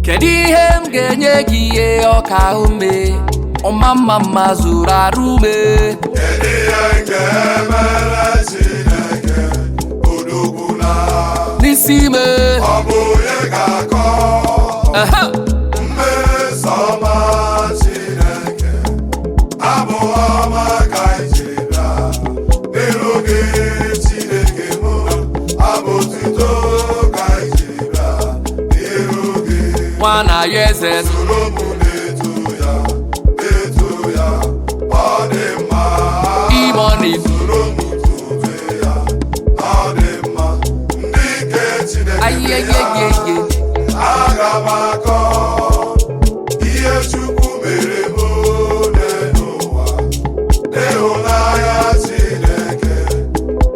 Kedu ihe m ga-enye gị ihe ọka ume ọma mma mma zuru arụ ume? Kedu ihe nke mere Chineke odogbula n'isi ime? Ọ bụ onye ga-akọ Aha! Mmeso ọma Chineke, abụ ọma ka anyị jiri bịa n'iru gị Chineke mụ, abụ otuto ka anyị jiri bịa n'iru gị. Nwa na ya eze. Soro mụ na-eto ya, na-eto ya, ọ dị mma. Imoni. Soro mụ tobe ya, ọ dị mma. Ndị nke Chineke bịa. Ayeyeyeye. Aga m akọ ihe Chukwu mere m ole n'ụwa, n'ịhụnanya Chineke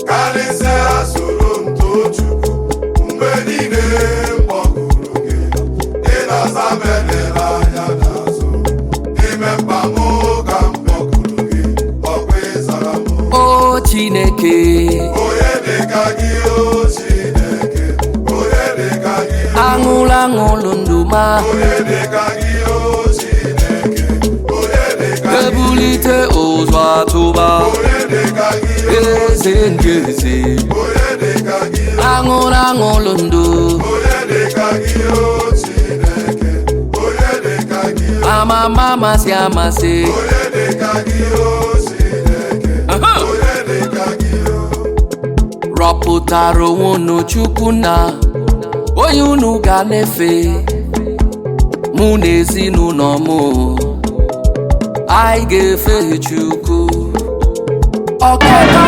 karịsịa. Soro m too Chukwu mgbe niile m kpọkuru gị, ị na-aza m, elela anya n'azụ. N'ime mkpa m ka m kpọkuru gị, ọkwa ịzara m. O Chineke. Onye dịka gị, o Chineke, onye dịka gị? Aṅụlụ aṅụlụ ndụ ma. Onye dịka gị, o Chineke, onye dịka gị? Ebulite ụzọ atụba. Onye dịka gị? Eze ndị eze. Onye dịka gị? Aṅụlụ aṅụlụ ndụ. Onye dịka gị, o Chineke, onye dịka gị? Amama amasị amasị. Onye dịka gị, o Chineke? Aha! Onye dịka gị, o? Rọpụtara onwe unu Chukwu na onye unu ga na-efe. Mụ na ezinụlọ m, anyị ga-efe Chukwu. Ọkaka.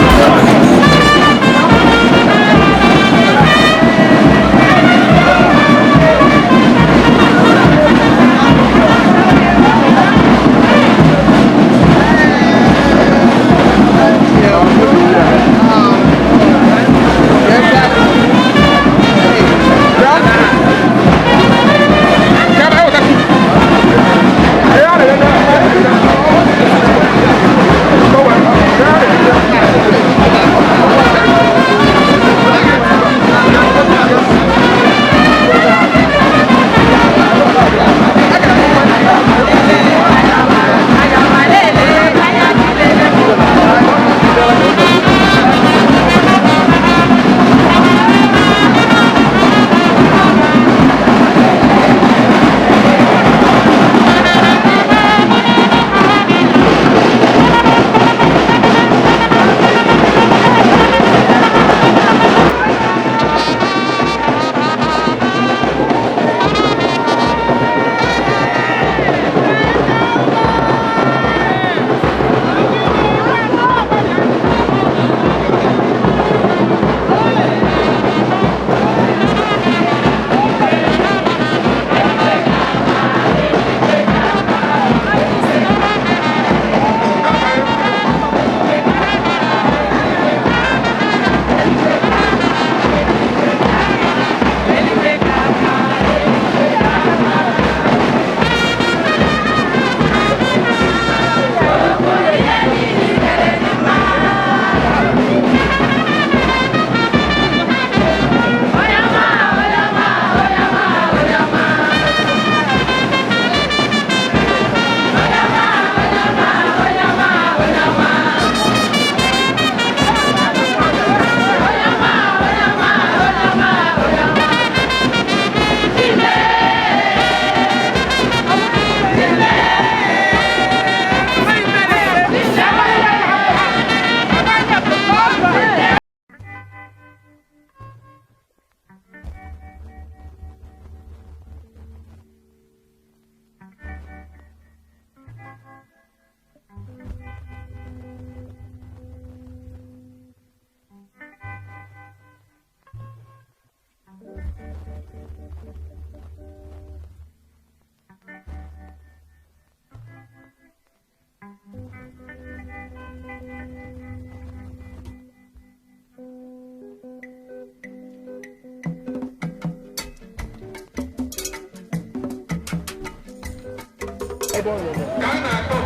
Ka a na-akpọ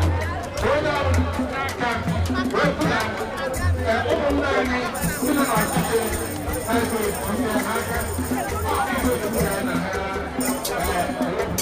onye ọbụla n'aka wee fụ na ụmụnne anyị ndị nọ n'ọchịchị na-eso aka. Ọ bụ ihe na ha.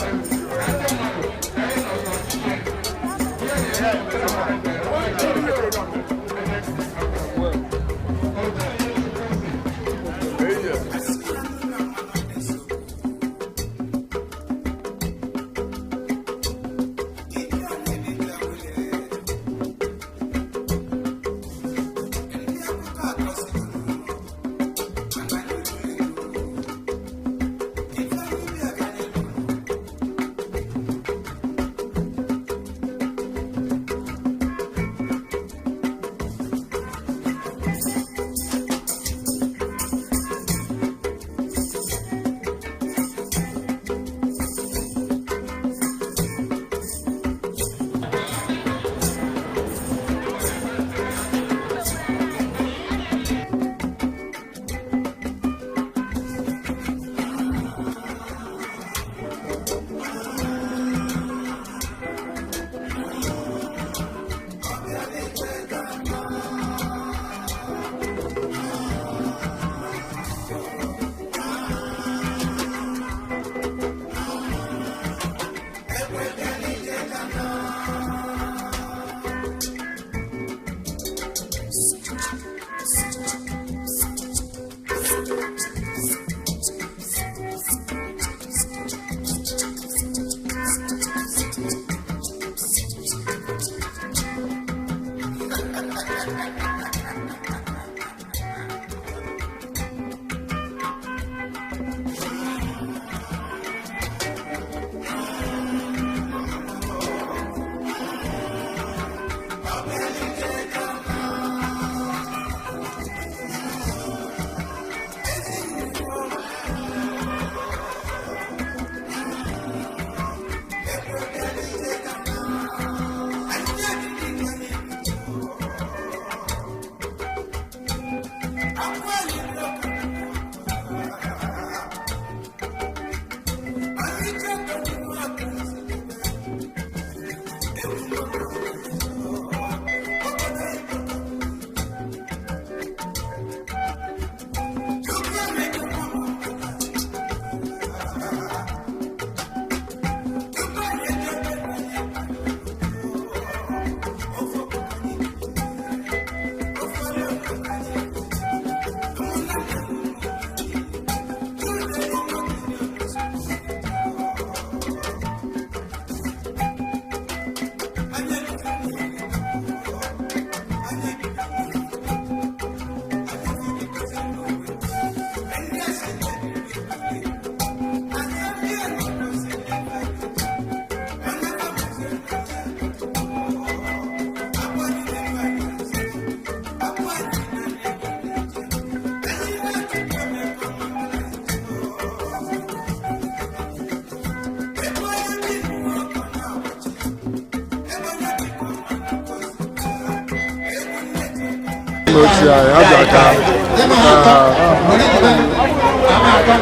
Ochie anyị abịa ka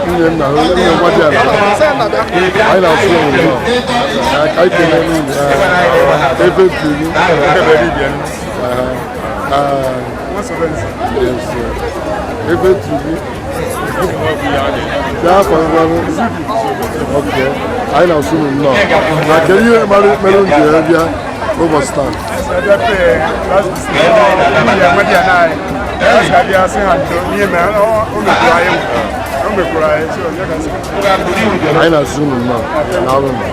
nwunye nna nwunye nwa dị ala anyị na-asụ ya nnọọ ka anyị kelee n'ụlọ ebe tiri ebe tiri bịa afọ ngwanụ. Okay, anyị na-asụ unu nnọọ. Na kedu ihe mere unu ji wee bịa ụbọchị taa? Abịa pee nwunye nwa dị anyị abịa sị ha ndo ihe mere o mekwuru anyị, o mekwuru anyị, so onye ka sị. Anyị na-asụ unu nnọọ, daalụ nụ.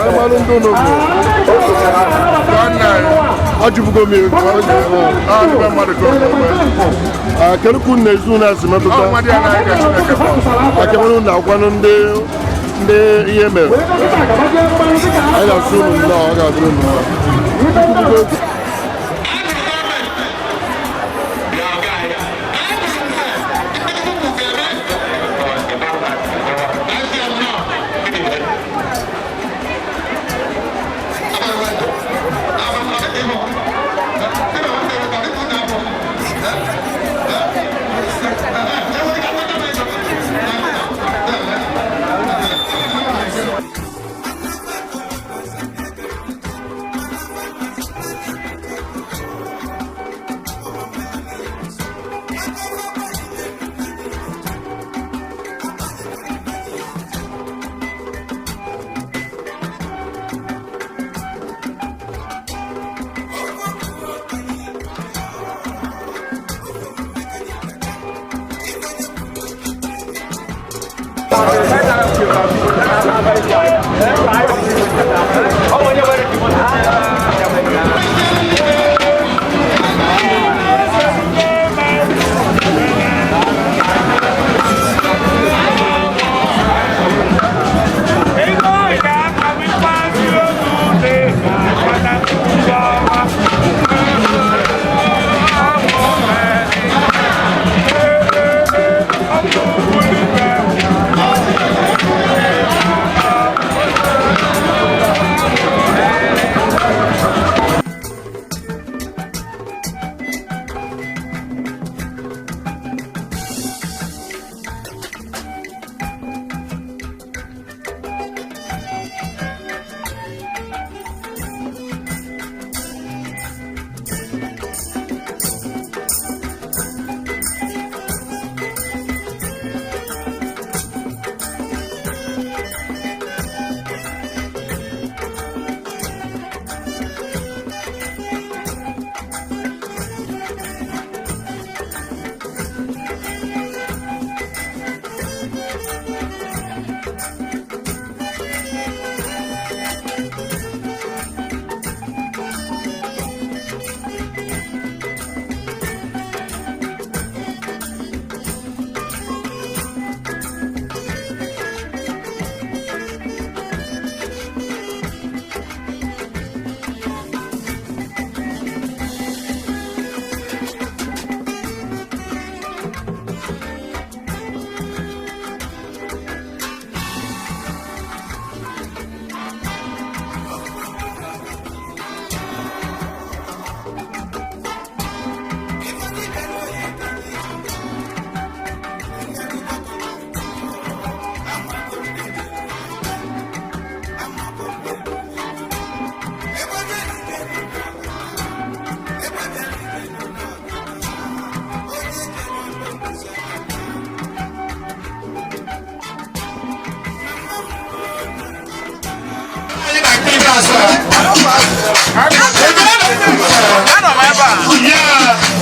Amalụ ndị unu bụ ajụbugo m ego. Kedu ka unu na-ezu unu esi metụta akemere unu akwanụ ndị ndị ihe mere anyị na-asụ unu nnọọ, ọ ga-adịrị unu mma.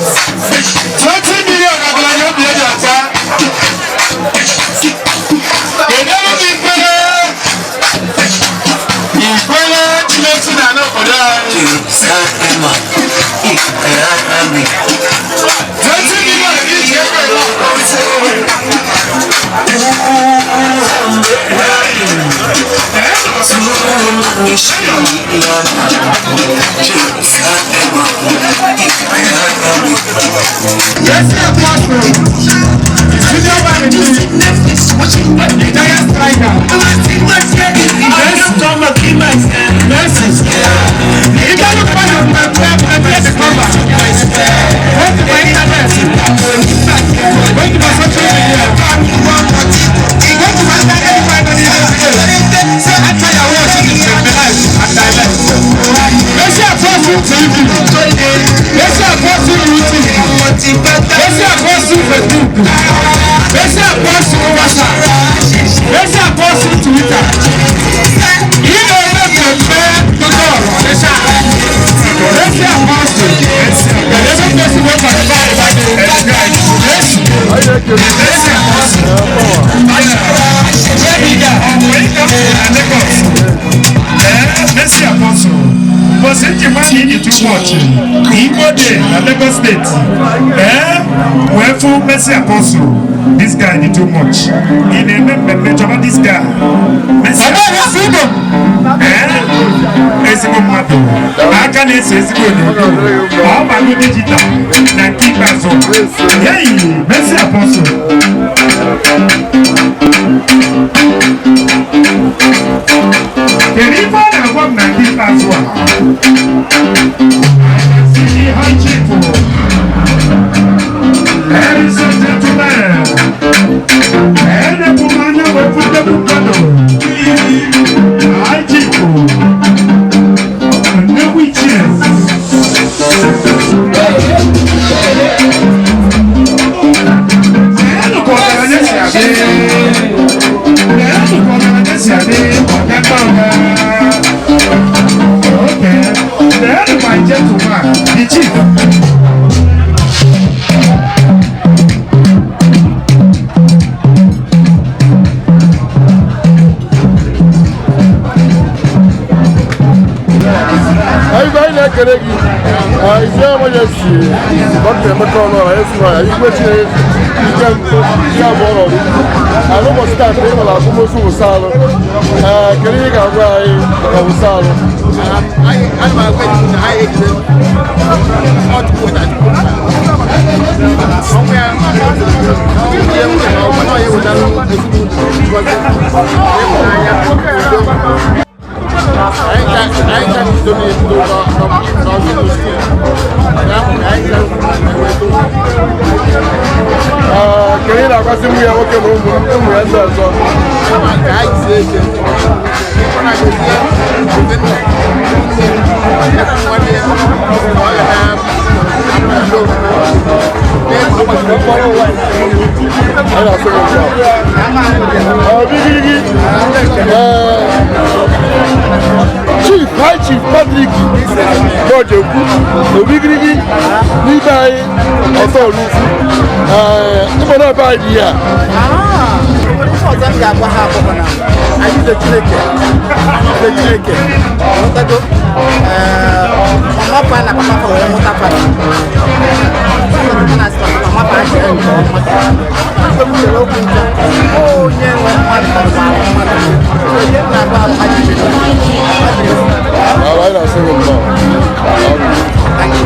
20 million ọgaranya obi eji ata. Kedu ebe bụ ikpere ikpere Chineke na n'obodo anyị? 20 million iji ebe Let's see a classroom. Junior man in the giant striker. Messi. You gotta find a prepare the cover. Went to my internet. Went to my social media. Went to my internet. Mercy Apostle WhatsApp, Mercy Apostle Twitter. Ị na-eme mmemme ndị ọrụ Ọnịsha. Mercy Apostle, kedu ebe Mercy wee qualify Mercy, Mercy Apostle. Mercy Apostle bọsị nji mmadụ iji too much Igbo Day na Lagos State wee fụ Mercy Apostle. This guy dị too much. Ị na-eme mmemme, chọba this guy, Mercy Apostle. Ezigbo mmadụ aka na-ese ezigbo onyonyo ma ọ bago digital na nke ikpeazụ. Hey, Mercy Apostle. Kedu ife ọ na-agwa m na nke ikpeazụ a? See high chief. Ladies and gentlemen, enepụ m anya wee fụ nnekwu mmadụ. High chief. Nnekwu ichie. Leenụ ka ọgaranya si adị. Leenụ ka ọgaranya si adị. Ọga ndị ọga. Okay. Leenụ my gentleman, the chief. Anyị na-ekele gị, His Royal Majesty Dr. Emeka Ọnụọra Esquire, Igwe Chineke nke mbụ nke abụọ n'ọrụ ala. Ụbọchị taata ị nwere akwamozu Wụsalụ. Ee, kedu ihe ị ga-agwa anyị maka Wụsalụ? Ana m agwa ejiji na anyị ejide ọtụtụ weta Chukwu ọnwụ ya ihe nwere na ọgba na ọ ya ewetara ezinụlọ ngozi, ịhụnanya, udo. Anyị ka bido na-ebido n'ọzọ ya hụrụ anyị ka na-enweta. Ee, kedu ihe na-agwazi nwunye nwoke na ụmụ ụmụ ya ndị ọzọ? Kama ka anyị sie ike ọ na-agozie ote nna nne ya na nwanne ya ka ọ ga na-akwado n'ego. Anyị na-asị gị nke a. Ọ bigirigi. Ee, Chief High Chief Patrick Bojekwu, obigirigi n'ibe anyị ọtọ olukwu. Ee, ịbụ na ebe anyị dị ya. Ife ọzọ m ga-agwa ha bụ na anyị ze Chineke, ze Chineke nghọtago. Mama fa na papa fa wee mụta fa na asị na mama fa chere nke ọma. Mgbe m chere okwu ncha onye nwe mmadụ ma ahụ mmadụ onye m na-agba ahụ ha jiri ha jiri. Anyị na-asị gị nnọọ. Thank you.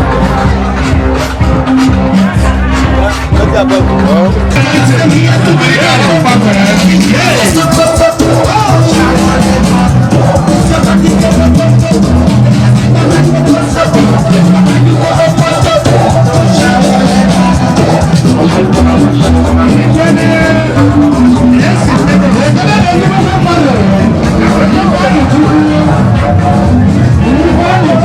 Thank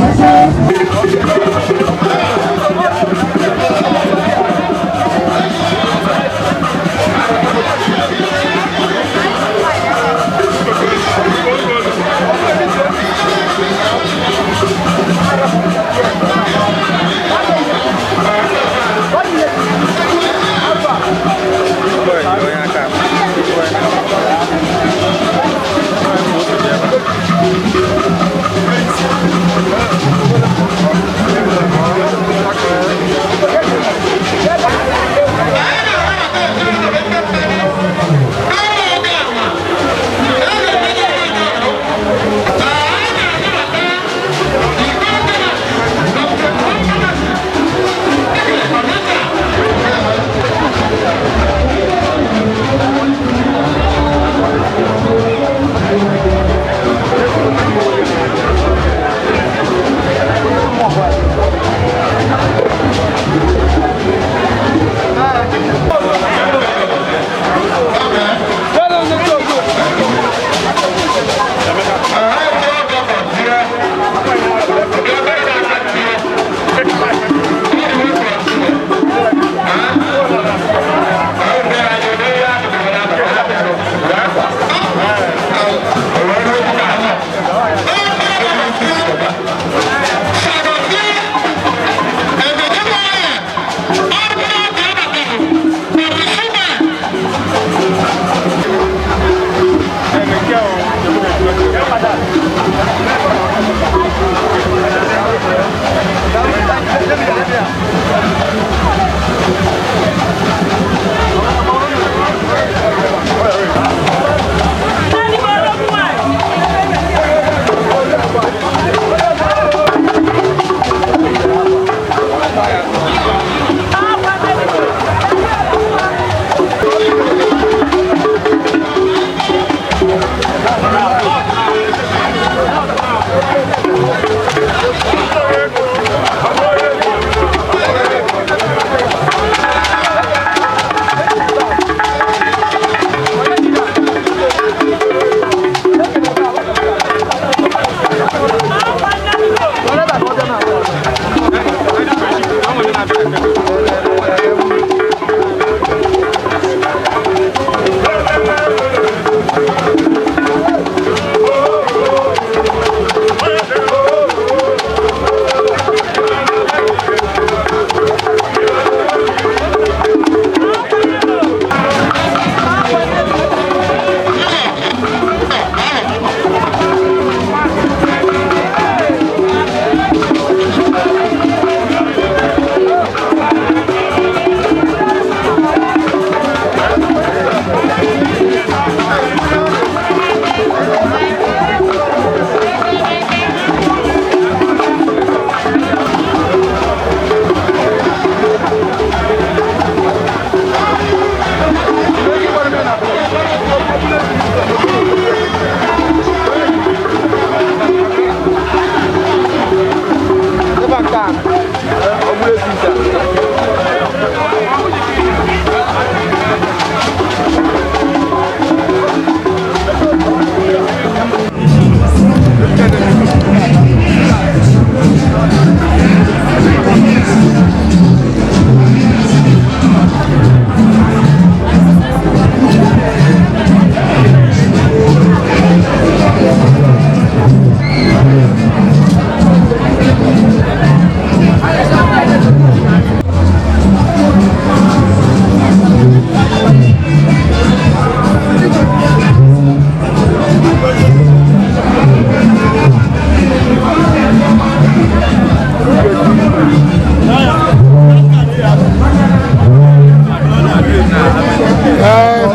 Ee,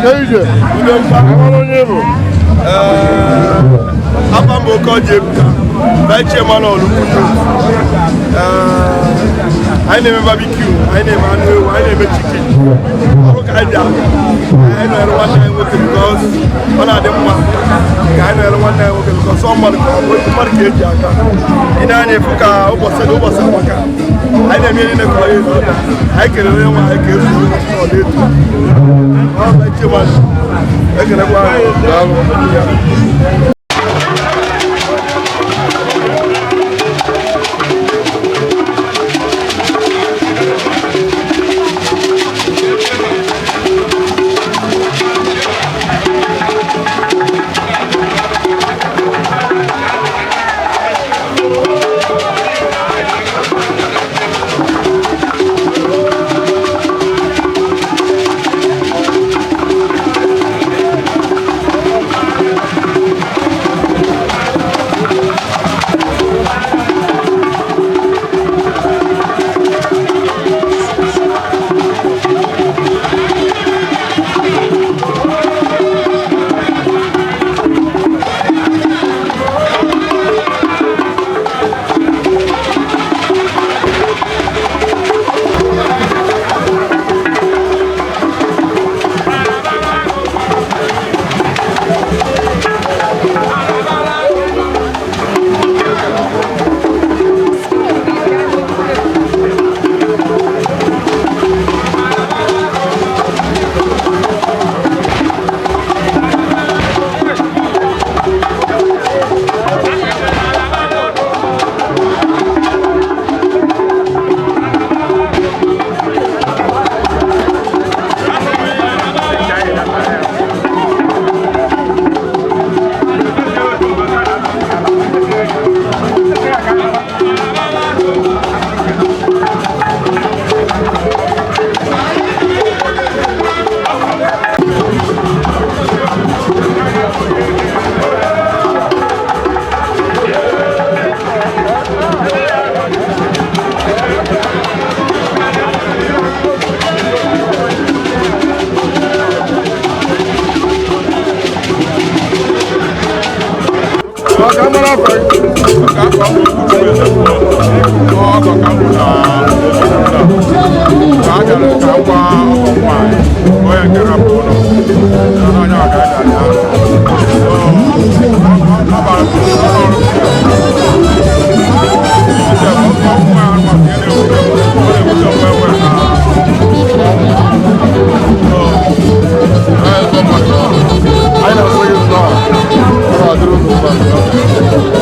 amara onye bụ? Afa m bụ Okoji Ebuka, vice chairman Olukwu Youth. Anyị na-eme barbecue, anyị na-eme anụ ewu, anyị na-eme chicken. Ọrụ ka anyị bịara, anyị nọnyere nwanne anyị nwoke because ọ na-adị mma ka anyị nọnyere nwanne anyị nwoke because ọ mmadụ ka ọ bụ, mmadụ ka eji aka. Ị na-anya efu ka ụbọchị dị ụbọchị amaka. Anyị na-eme ihe niile ka ọ ya ezu. Anyị kelere onye nwe anyị ka ezu ọ dị etu. Ọ bụ vice chairman. Ekelekwa anyị. Daalụ. Maka mara afọ gị. Ọgọ ka m bụ na ka a bịara ka m gwa ọgọ m nwaanyị onye nke rapụ ụlọ na onye ọ ga-abịa ya ọ bara ọrụ Anyị na-asị gị nnọọ. Ọ ga-adịrị unu mma.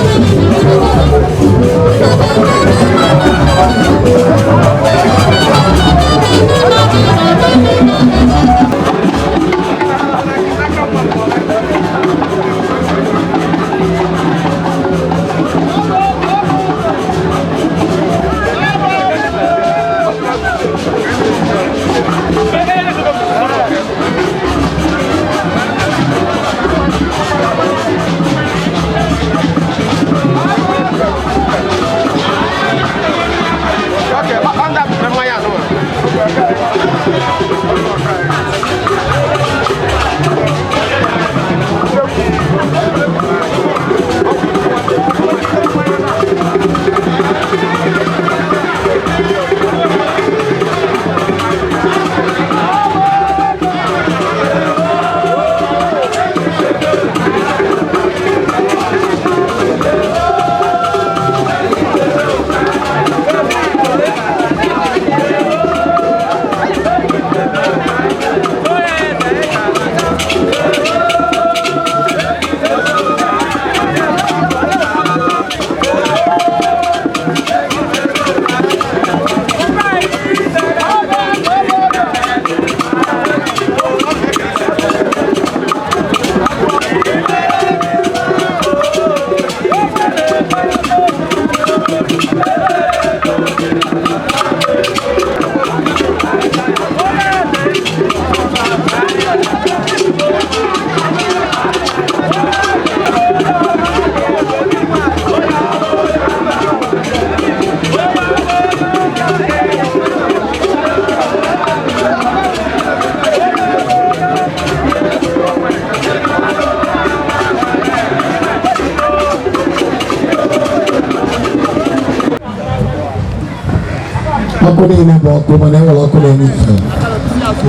Ọkụ niile bụ ọkụ, mana enwere ọkụ na-enye ife.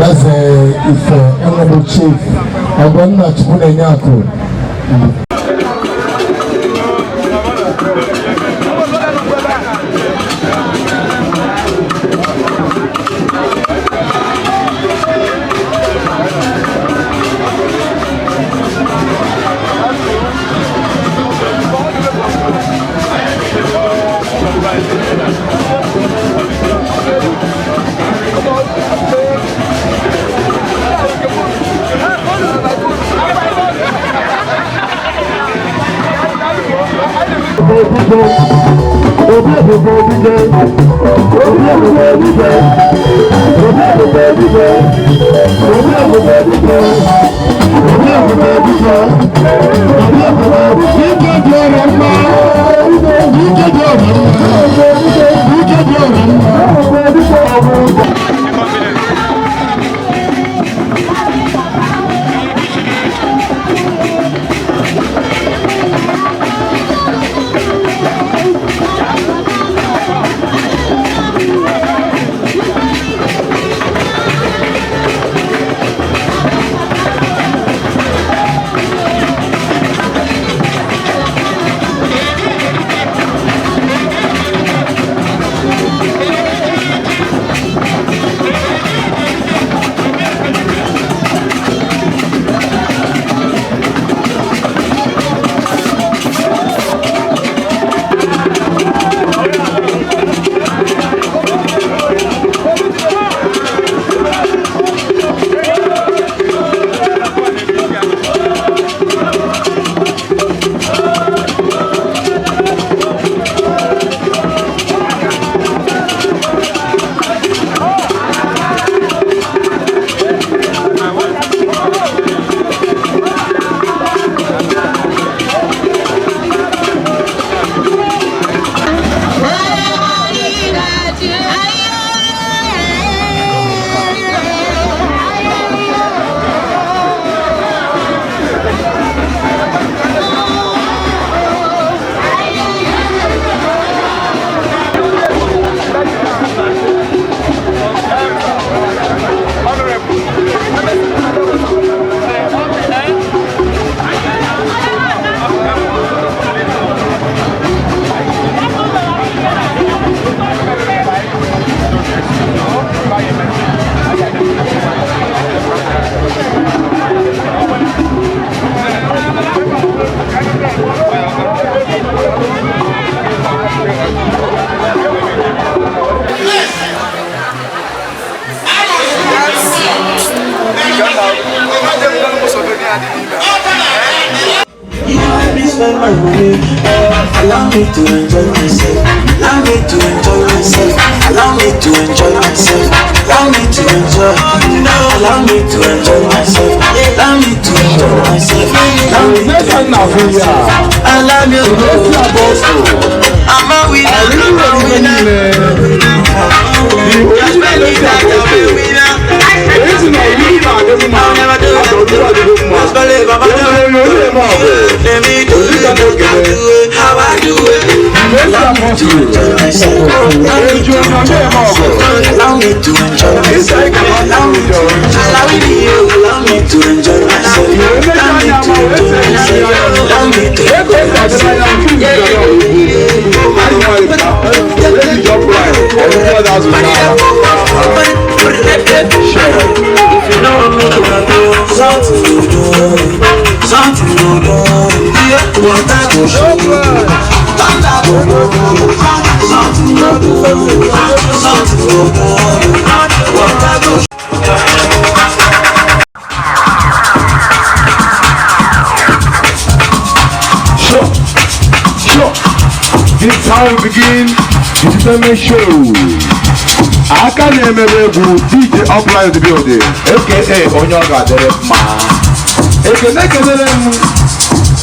Eze Ife, Honorable Chief Ọgọnna Chukwu na-enye akụ. Spend my money. Allow me to enjoy myself. Allow me to enjoy myself. Allow me to enjoy myself. Allow me to enjoy. Allow me to enjoy myself. Allow me to enjoy myself. Allow me to enjoy myself. Allow me to I'm a winner. I'm a winner. Just believe that I'm a winner. I'll never do it. Just believe I'm a winner. Let me do it. How I do it. Allow me to enjoy myself. Allow me to enjoy myself. Allow me to allow me to enjoy myself. Allow me to enjoy myself. Allow me to enjoy myself. If you know me, something to do, something to do. What I go show, thunder go do, something to do, something to do. What I go. Sure, sure. This how we begin the entertainment show. Aka na-emebe egwu DJ Upline in the building, aka onye ọ ga-adịrị mma. Ekene kelere m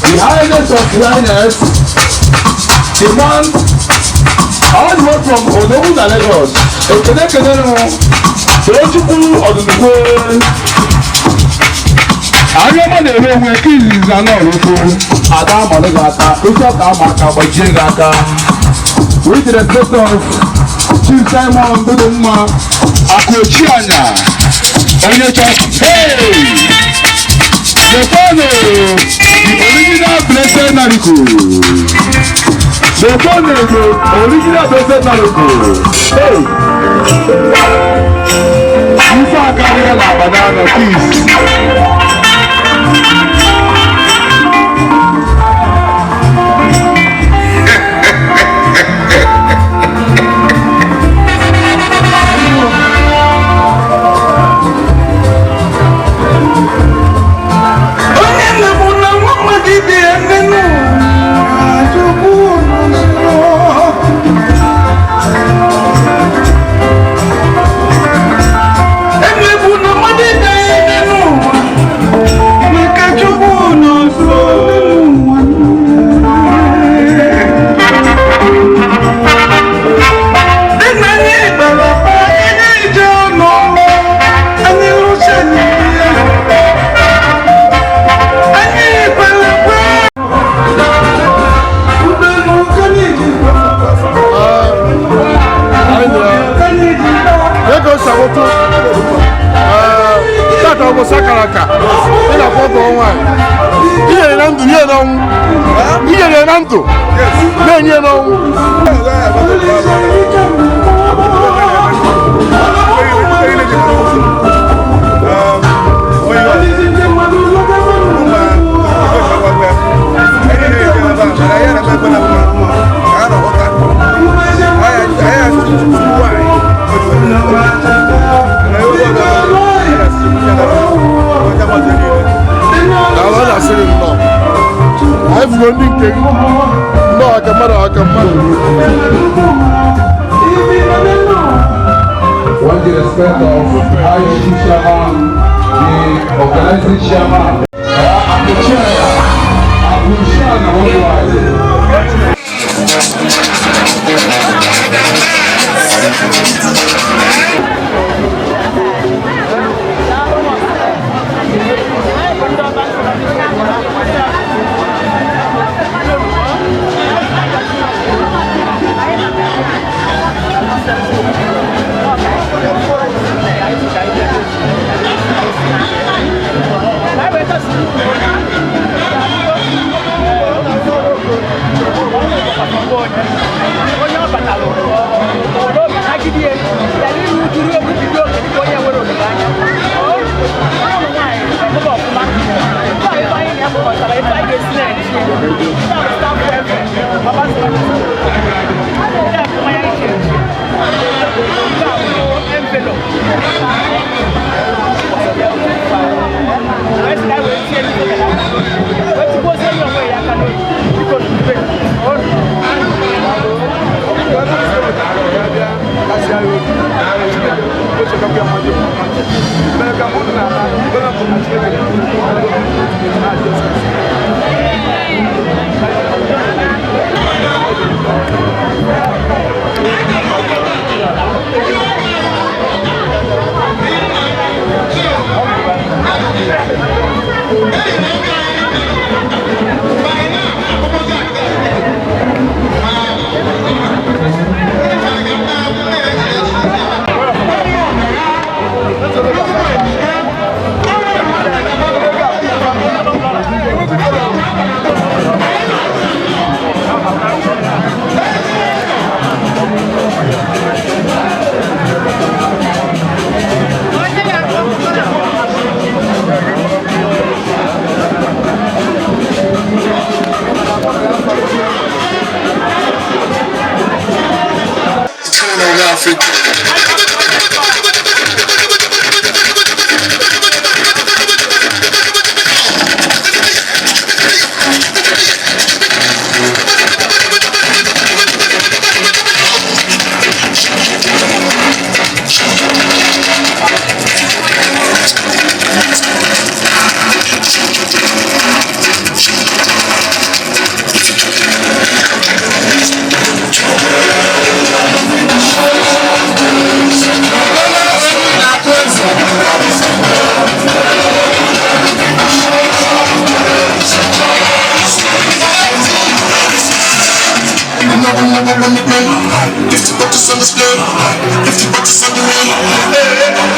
the highness of the highness, the man all the way from Odogwu na Lagos. Ekene kelere m Tochukwu Ọdụnukwe. Anyọma na-ere onwe nke izizi na n'ọrụkwu. Ada amalụ gị aka, ịchọ ka ama aka gbajie gị aka. With the respect of Chief Simon Dodoma Akụchianya onye chọ. Hey! Lekwanụ the original blessed Narico. Lekwanụ the original blessed Narico. Hey! Ife akarịa na banana peace. Onye na-egbu na nwa mmadụ ibe ya nne n'ụwa, Chukwu nọ. Emegbu na mmadụ ibe ya nne n'ụwa, maka Chukwu nọ nso n'ụwa. Dị na anyị gbara akpa, anyị je ụlọ, anyị rụcha anyị ya. Anyị kwere ekwe. Ego sabotu tata ọ bụ sakara aka ị na-akwụ ọgọ nwaanyị inyere na ndụ nye n'ọnwụ inyere na ndụ na-enye n'ọnwụ. Daalụ, ọ na-asịrị nnọọ anyị fụgo ndị nke gị nnọọ aka mmadụ aka mmadụ. With the respect of High Chief Chairman, the organizing chairman, and the chair, Abushana worldwide. Onye ọ batara n'obi nagide ya iru juru egwu bido oge dịka onye nwere olileanya ụmụ nwaanyị emebe ọfụma. Ife a ife anyị na-akpọkọtara ife anyị ga-esi na-eji ife a bụ staff welfare baba sọrọ ndị a bụ mmanya iche iche ife a bụ envelope wee sị na wee tie ndị wee tigbuozie ya onwe ya aka n'obi biko n'ube. Turn on Africa. On the plane, 50 bottles on display, 50 bottles on the way.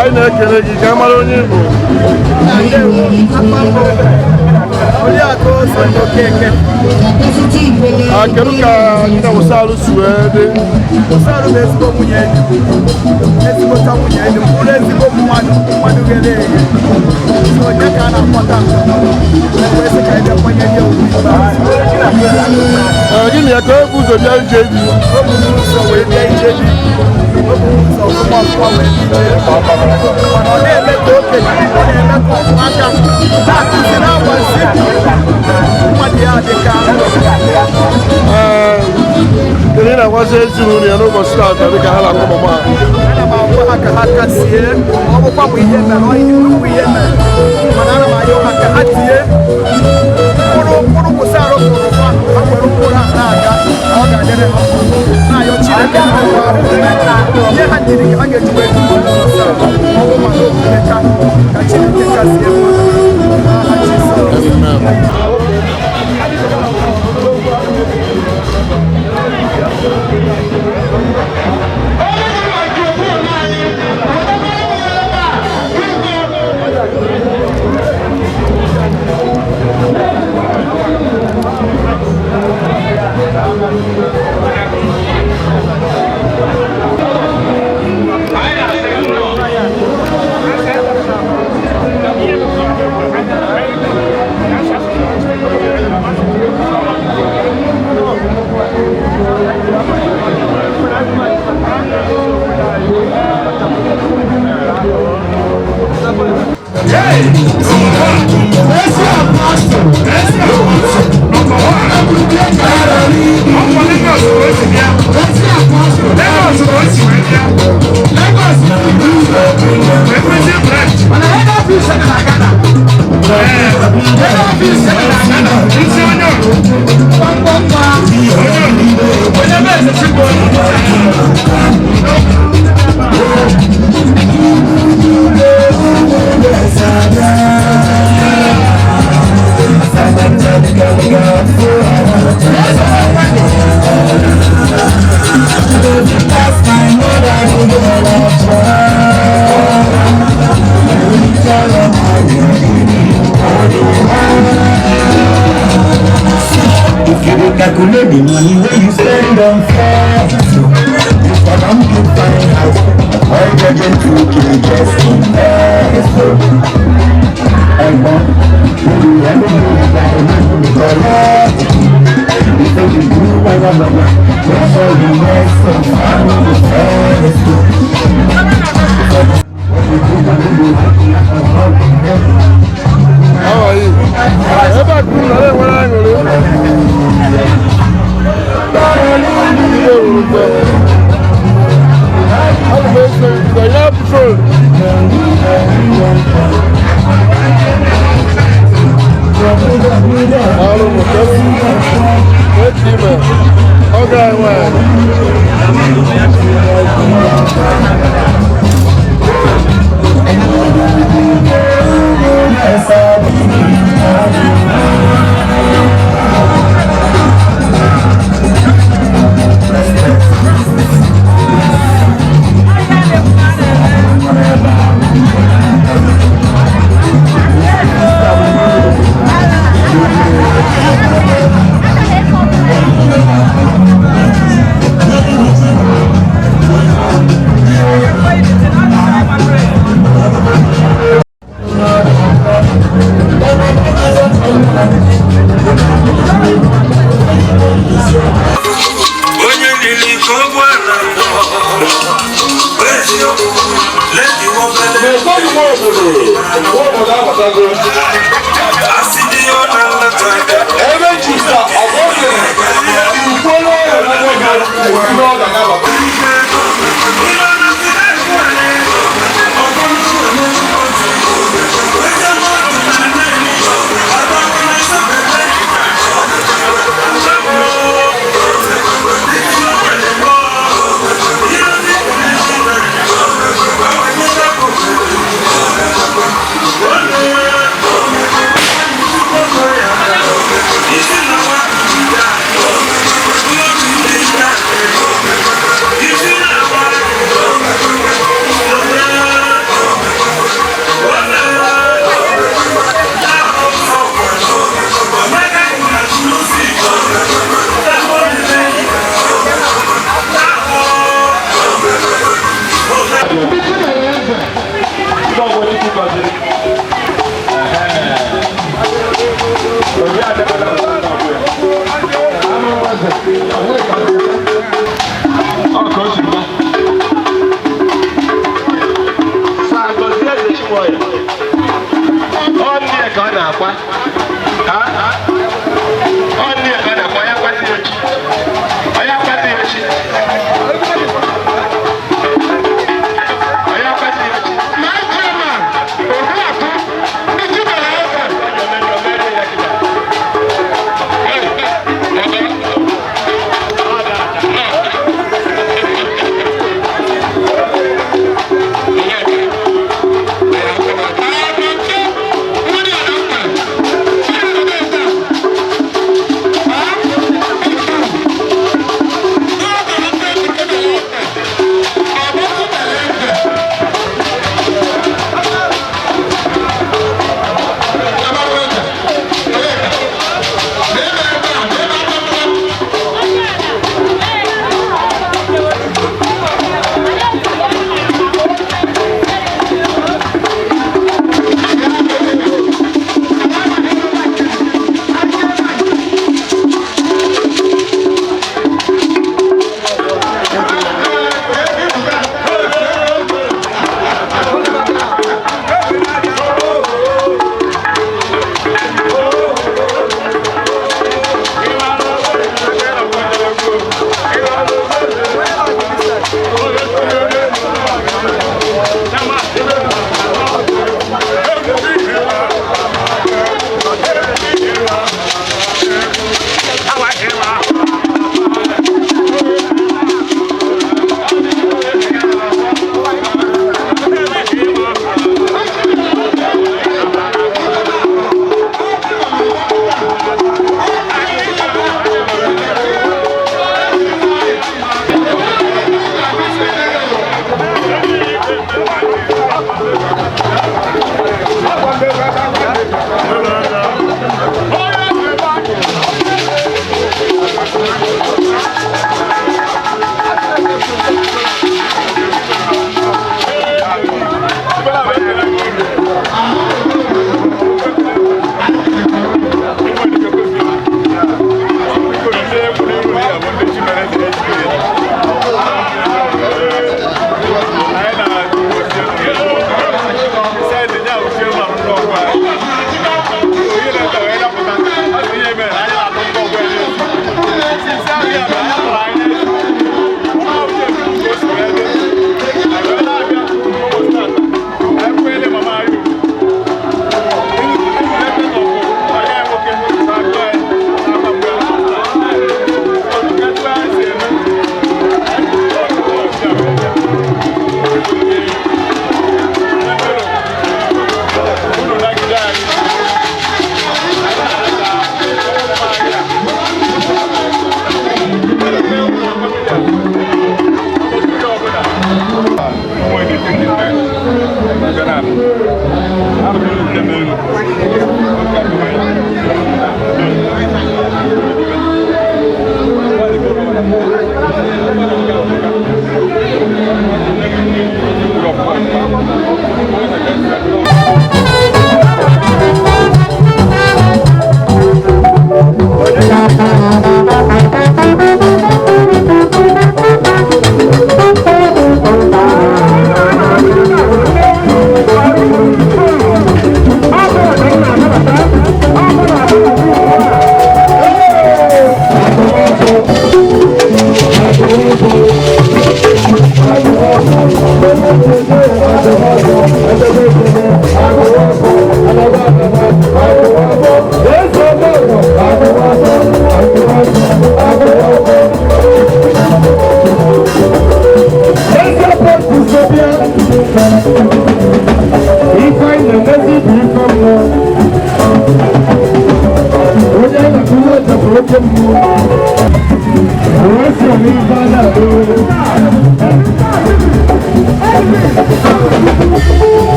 Anyị na-ekele gị ka mara onye ị bụ. Kedu ka gị na Wụsalụ si wee dị? Wụsalụ bụ ezigbo nwunye di, ezigbota nwunye di, bụrụ ezigbo mmadụ, mmadụ ghere eghe. So onye ka a na-akpọta wee sị ka anyị bịa kwanye ndị ugwu ikpeazụ. Gị na ya ka o bu ụzọ bịa ije di? O bu ụzọ wee bịa ije di. O bu ụzọ ụmụ akwụkwọ wee bịa ije di. Mana ọ na-eme ka okenye, ọ na-eme ka ụmụaka na-akụzi na-agbazi mmadụ ya dị ka Kedu ị na-agwazi ezinụlọ ya n'ụbọchị taata dịka ha na-akpọ mama ha? Ana m agwa Na-ayọkwa ha ka ha kasie. Ọ bụkwa bụ ihe mere, ọ ihe nnukwu ihe mere, mana ana m ayọ ha ka ha tie mkpụrụ mkpụrụ kwụsị arụ kụrụ ha, ha were mkpụrụ ha na-aga, ọ ga-adịrị ha mma. Na-ayọ Chineke nye ha ndidi ka ha ga-eji wee tupu ọnwụ, mana omumecha ka Chineke kasie mmadụ n'aha Jizọs. If you dey calculate the money wey you spend on fare, you for don build fine house, or get into just invest. Ẹ̀gbọ́n, you dey every day like you collect. You say you do waya waya, make sure you make some family first. How are you? Ebe a kwuru na enwere aṅụrị. Ihe ruru ụtọ. Ana m eso ibido ya bụ phone. Daalụ m kedu echi ime. Ọ ga enwe. Onye lili ka ọ bụ ala eziokwu asị dị ya ọ na-alata. Ebe jisa ọgọdị ukwolo ọrụ na nwoke ndị ọ ga-anabata.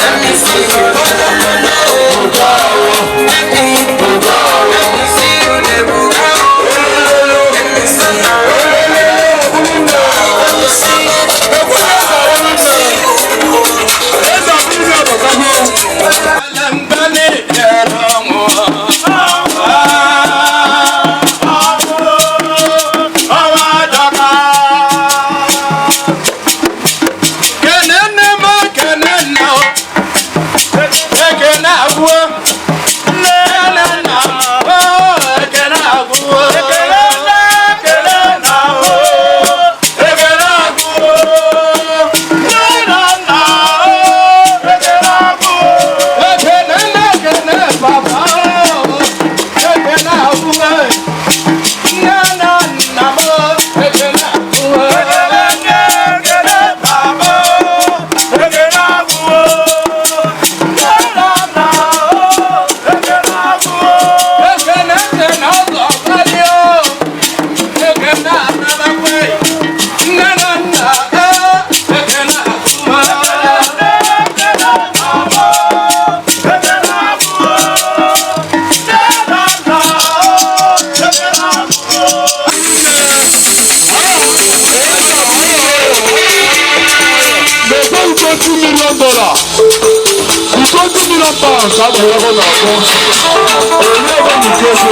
Let me see you. £1,000 abụrụ ego n'ọgbọ. Ori ego nke ego.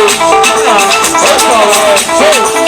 Ọkawa, ọkawa,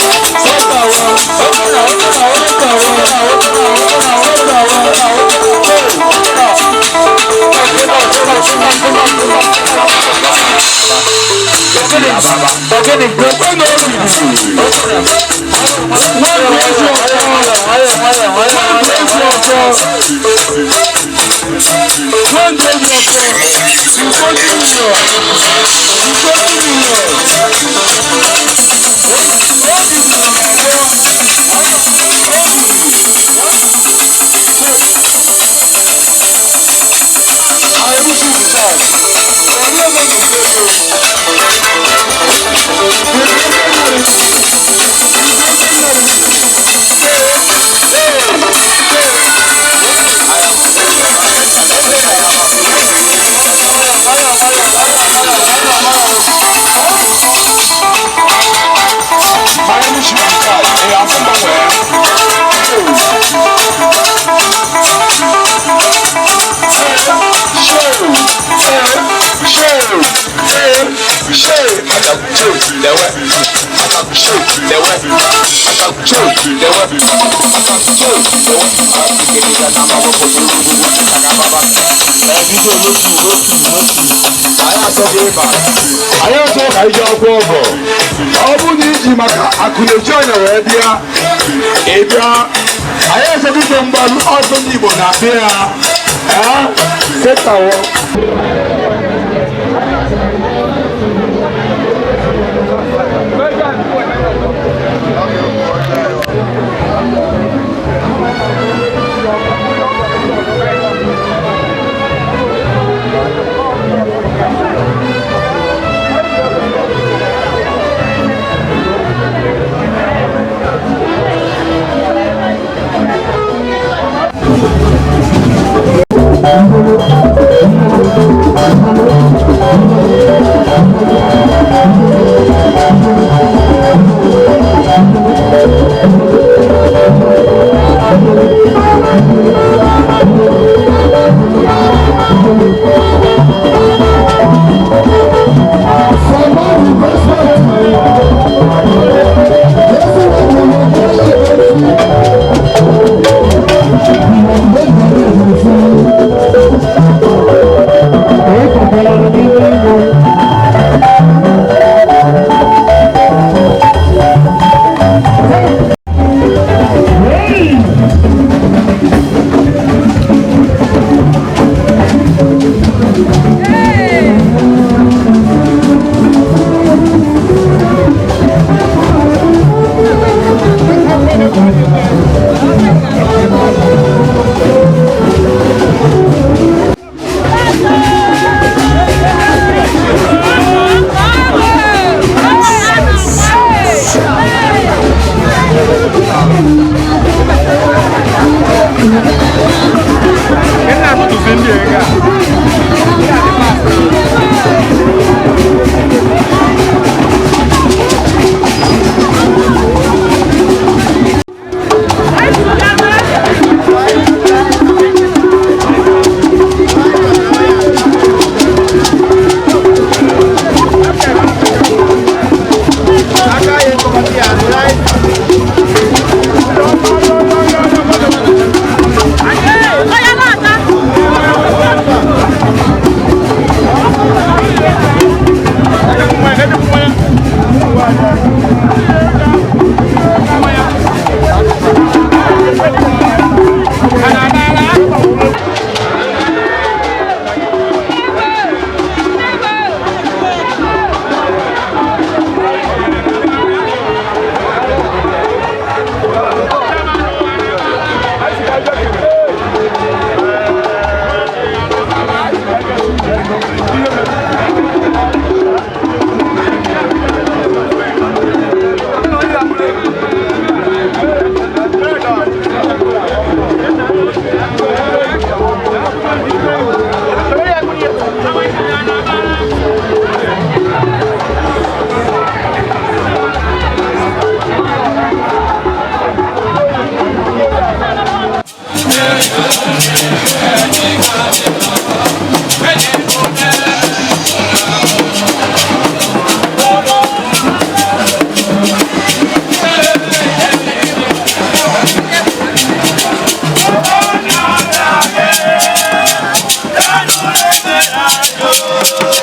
Anyị achọ ka anyị jee ọkụ ọgọ. Ọ bụrụ na iji maka akụnaechi ọnya wee bịa, ị bịa anyị achọghị ife mgbaru ọsọ ndị Igbo na-abịa ya. Ee, setawo.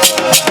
Thank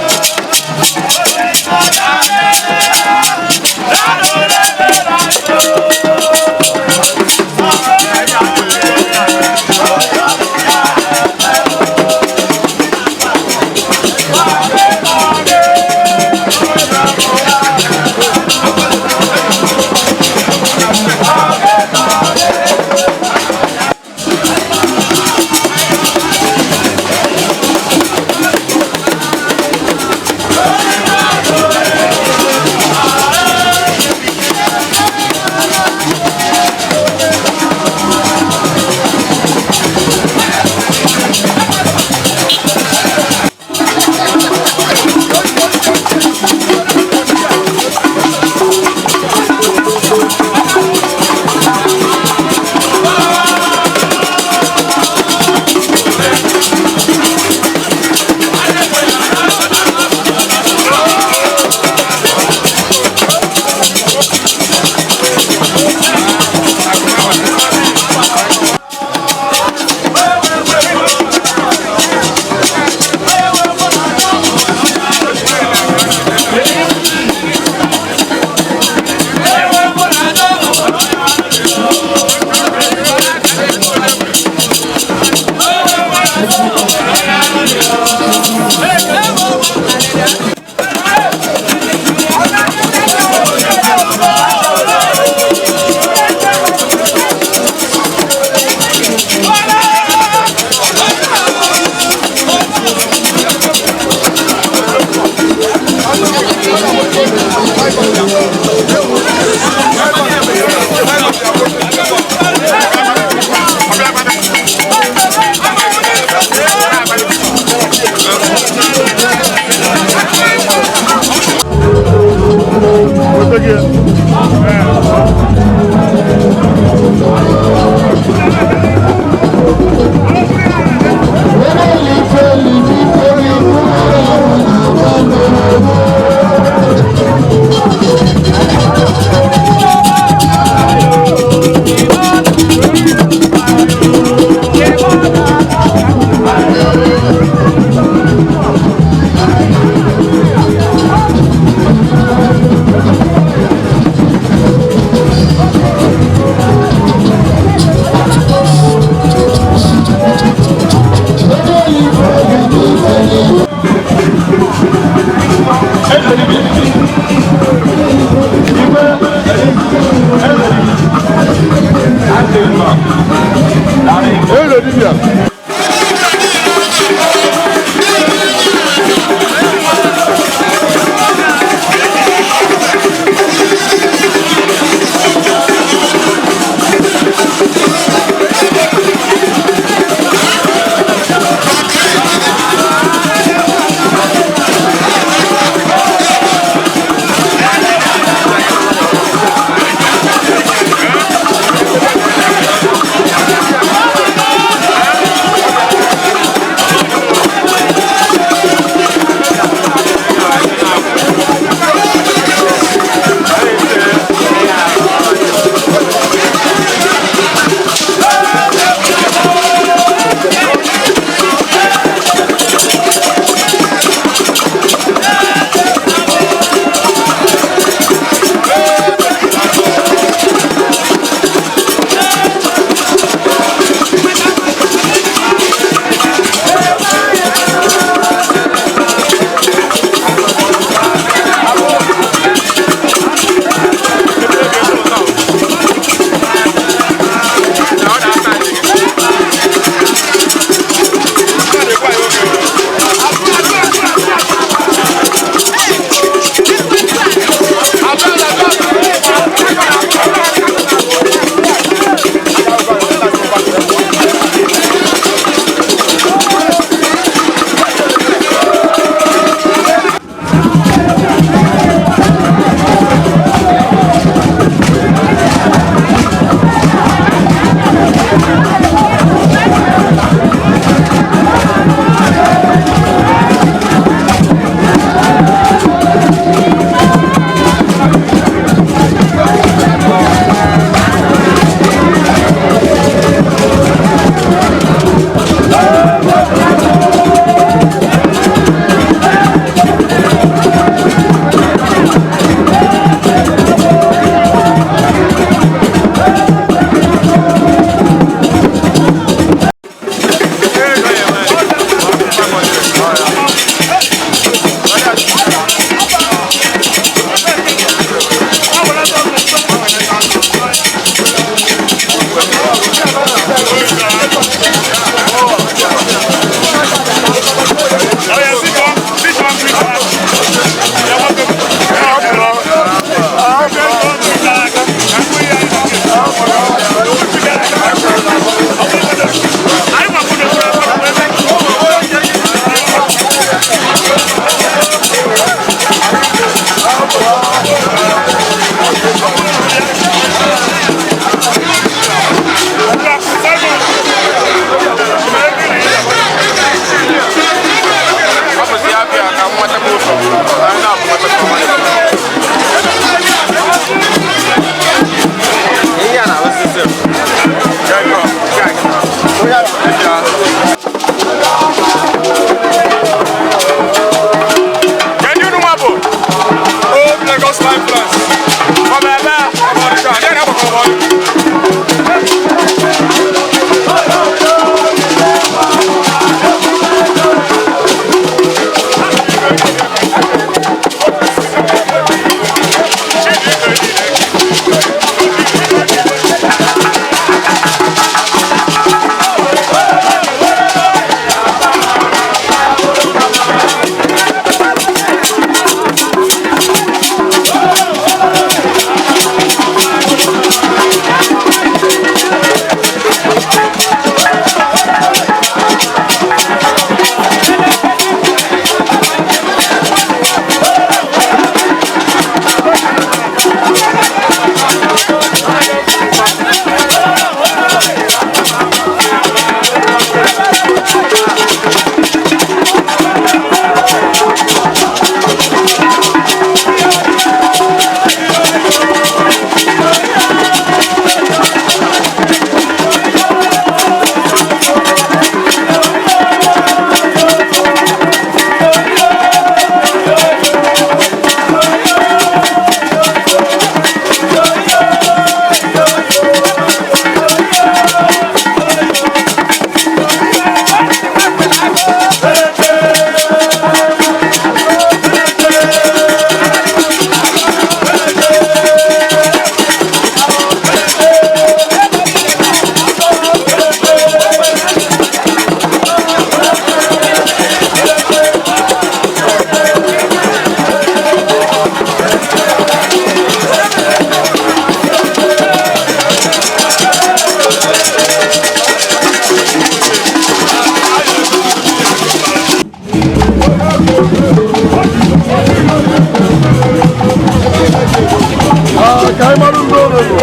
Ka anyị mara ndị ọrụ bụ.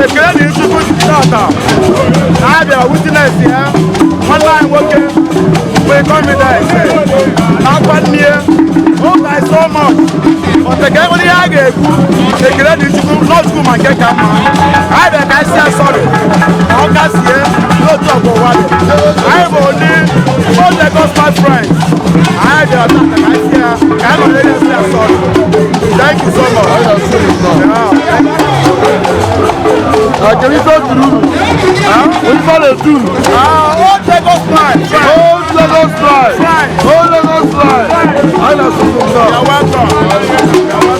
Ekele dị Chukwu tata na abịa witness ya nwanne anyị nwoke nwee confidence na-akwa nne ya ụka so much ọteka enwere ihe a ga-ekwu. Ekele dị Chukwu n'otu ma nke ka mma anyị bịa ka anyị si asọrị ka ọ kasie n'otu ọgbọ ụwa dị. Anyị bụ ndị Old Lagos my friends. Anyị bịara tata ka anyị si ya ka anyị nọ n'elu si asọrị. Thank you so much. Yeah. Kedu ife o turu unu? Ife a na-etu unu? Old Lagos pride. Old Lagos pride. Old Lagos pride. Anyị na-asụ unu nnọọ. You're welcome.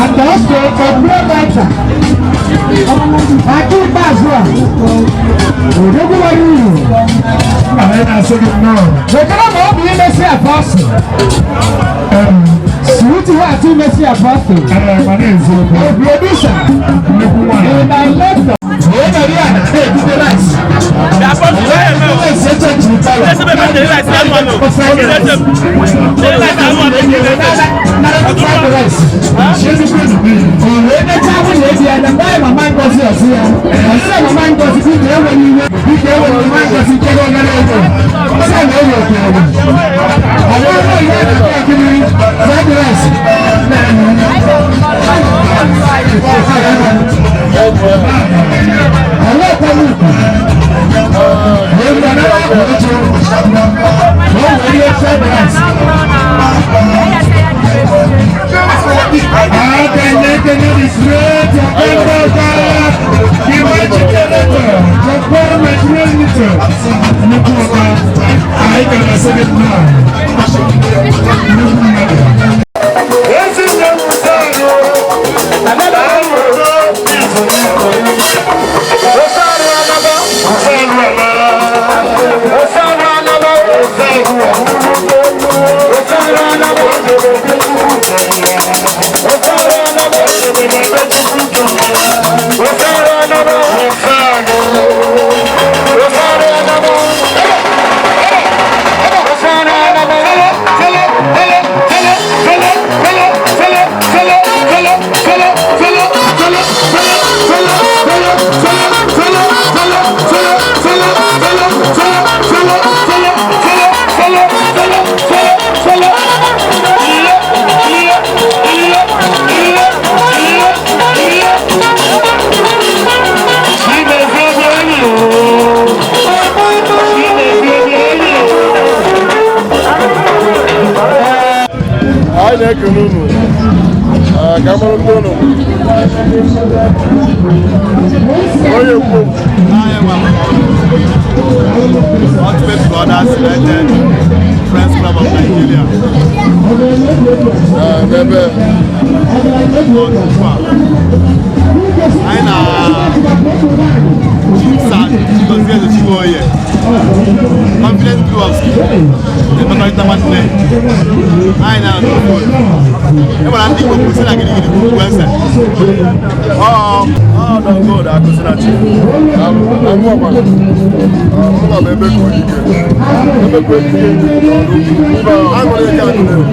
And also a prayer writer. Aki ikpeazụ a, odogwu nwere uru. Wetara ma ọ bụ imesi apọstụl. Sweetheart imesi apọstụl. A producer. A director. Onye nọrọ ya na-ebute rice. Anyị na-ekele unu ka mara ndị unu onye kwu. Ultimate Brothers United Friends Club of Nigeria. N'ebe Anyị na Chief Sir Chigozie Ezechiwoye, Confidence Group of School, na-emekọrịta nwanne. Anyị na n'obodo. E nwere ndị Igbo kwuru sị na gidigidi bụ ugwu eze. Ọ Don God Akụsinachi. Mụnwa bụ Emeka Ojike. Emeka Ojike aṅụrị ka agụrụ.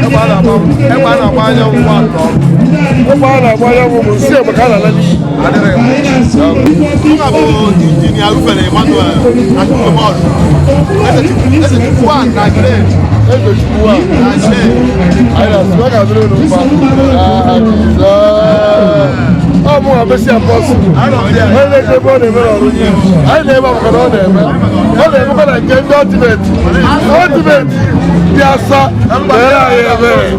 Egbe a na-agba anyanwụ nwa atọ. Egbe a na-agba anyanwụ bụ nsị egbe ka a na-ala n'iyi. Mụnwa bụ Injinia Rufere Emmanuel Akụkọmọdụ. Eze Chukwu a na Grade. Eze Chukwu a. Na Grade. Anyị na-asị ọ ga-adịrị unu mma. Ọ mụ nwa Messi Apostle. Onye na-eje ebe ọ na-eme n'ọrụ. Anyị na-eme maka na ọ na-eme. Ọ na-emekwa na nke ndị Ultimate. Ultimate dị asa mere anyị ebere.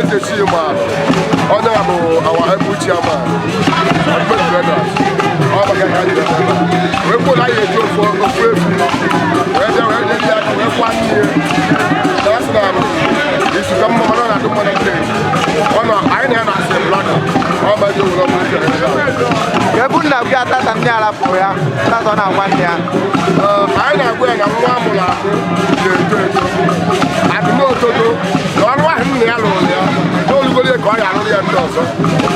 Eze Chima, onye a bụ our able chairman, Ọdụmegwu Brothers, ọ maka ka anyị bịara ebe a. Wee kwuo na anyị eji ofu ofu efu wee bịa wee nye aka wee kwa nne na asị na izu ka mma, mana ọ na-adị mma na ndị ọ nọ anyị na ya na-asị blaka ọ ma eji owere ọbụla ebe a. Ebe nna gị atata ndị arapụrụ ya tata ọ na-agwa nne ya. Anyị na-agwa ya na nwa amụrụ amụ na-eto eto adịnototo na ọrụ ahụ nna ya lụrụ ya na olugoro ya ka ọ ga-arụrụ ya ndị ọzọ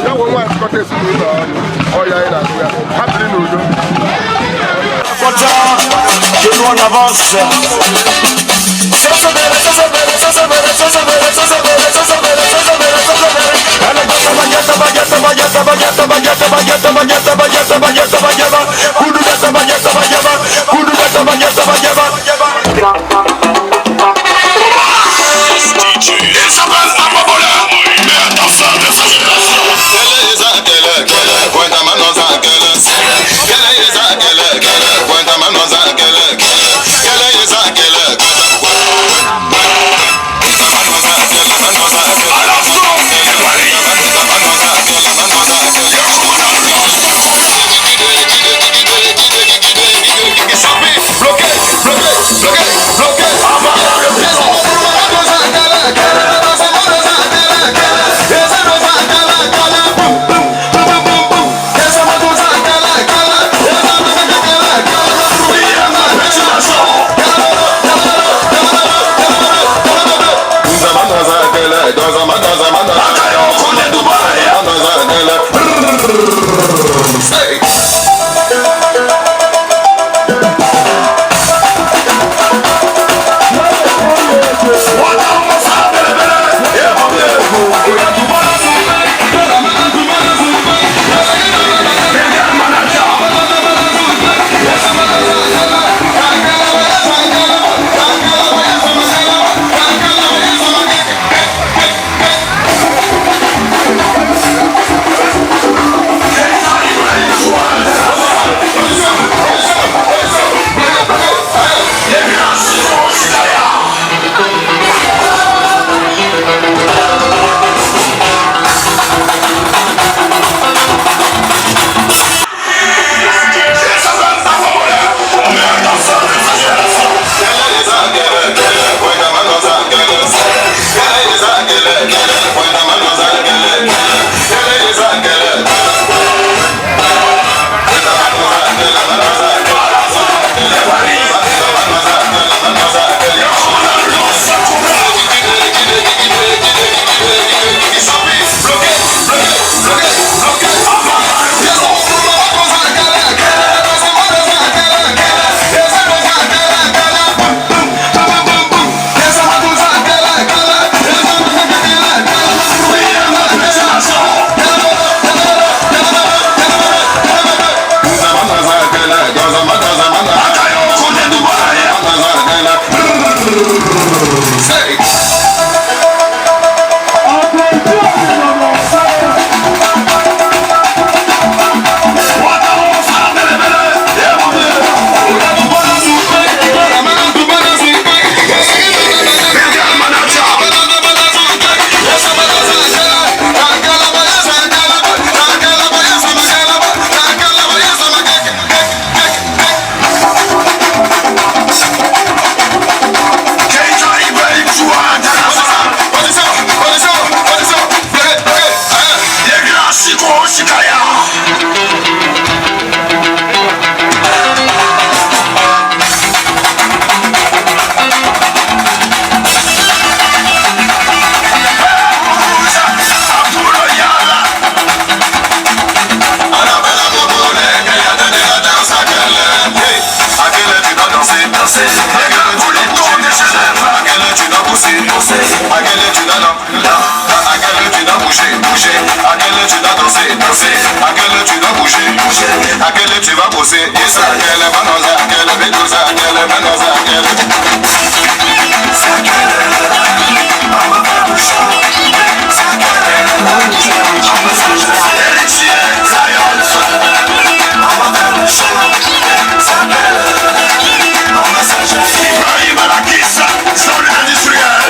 ya wee nwaanyị chịkọta ezinụlọ ọnụ ọya anyị na-agụ ya ha biri n'udo. Que nous on avance. Zone industrielle.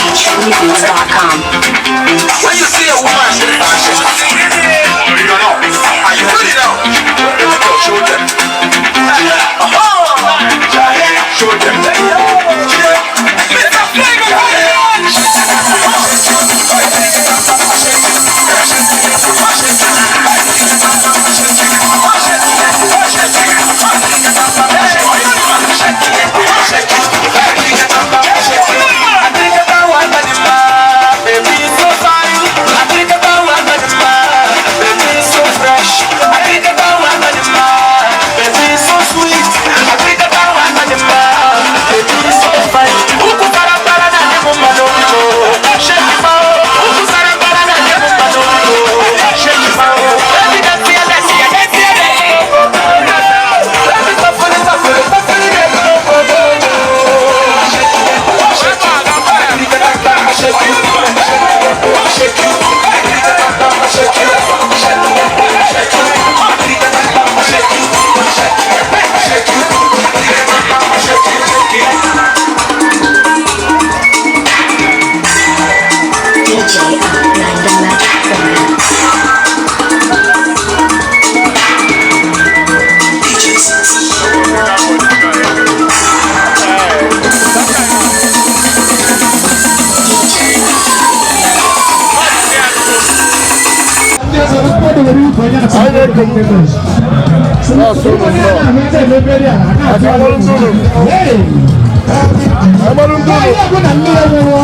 DJTrendingBeats.com. When you see a woman, you don't know. Are you ready now? Show them. Show them. Mr. DJ Random Magic Format. Anyị na-ekele unu na-asụ unu nnọọ. Aka mmalụ ndị unu. Mmalụ ndị unu.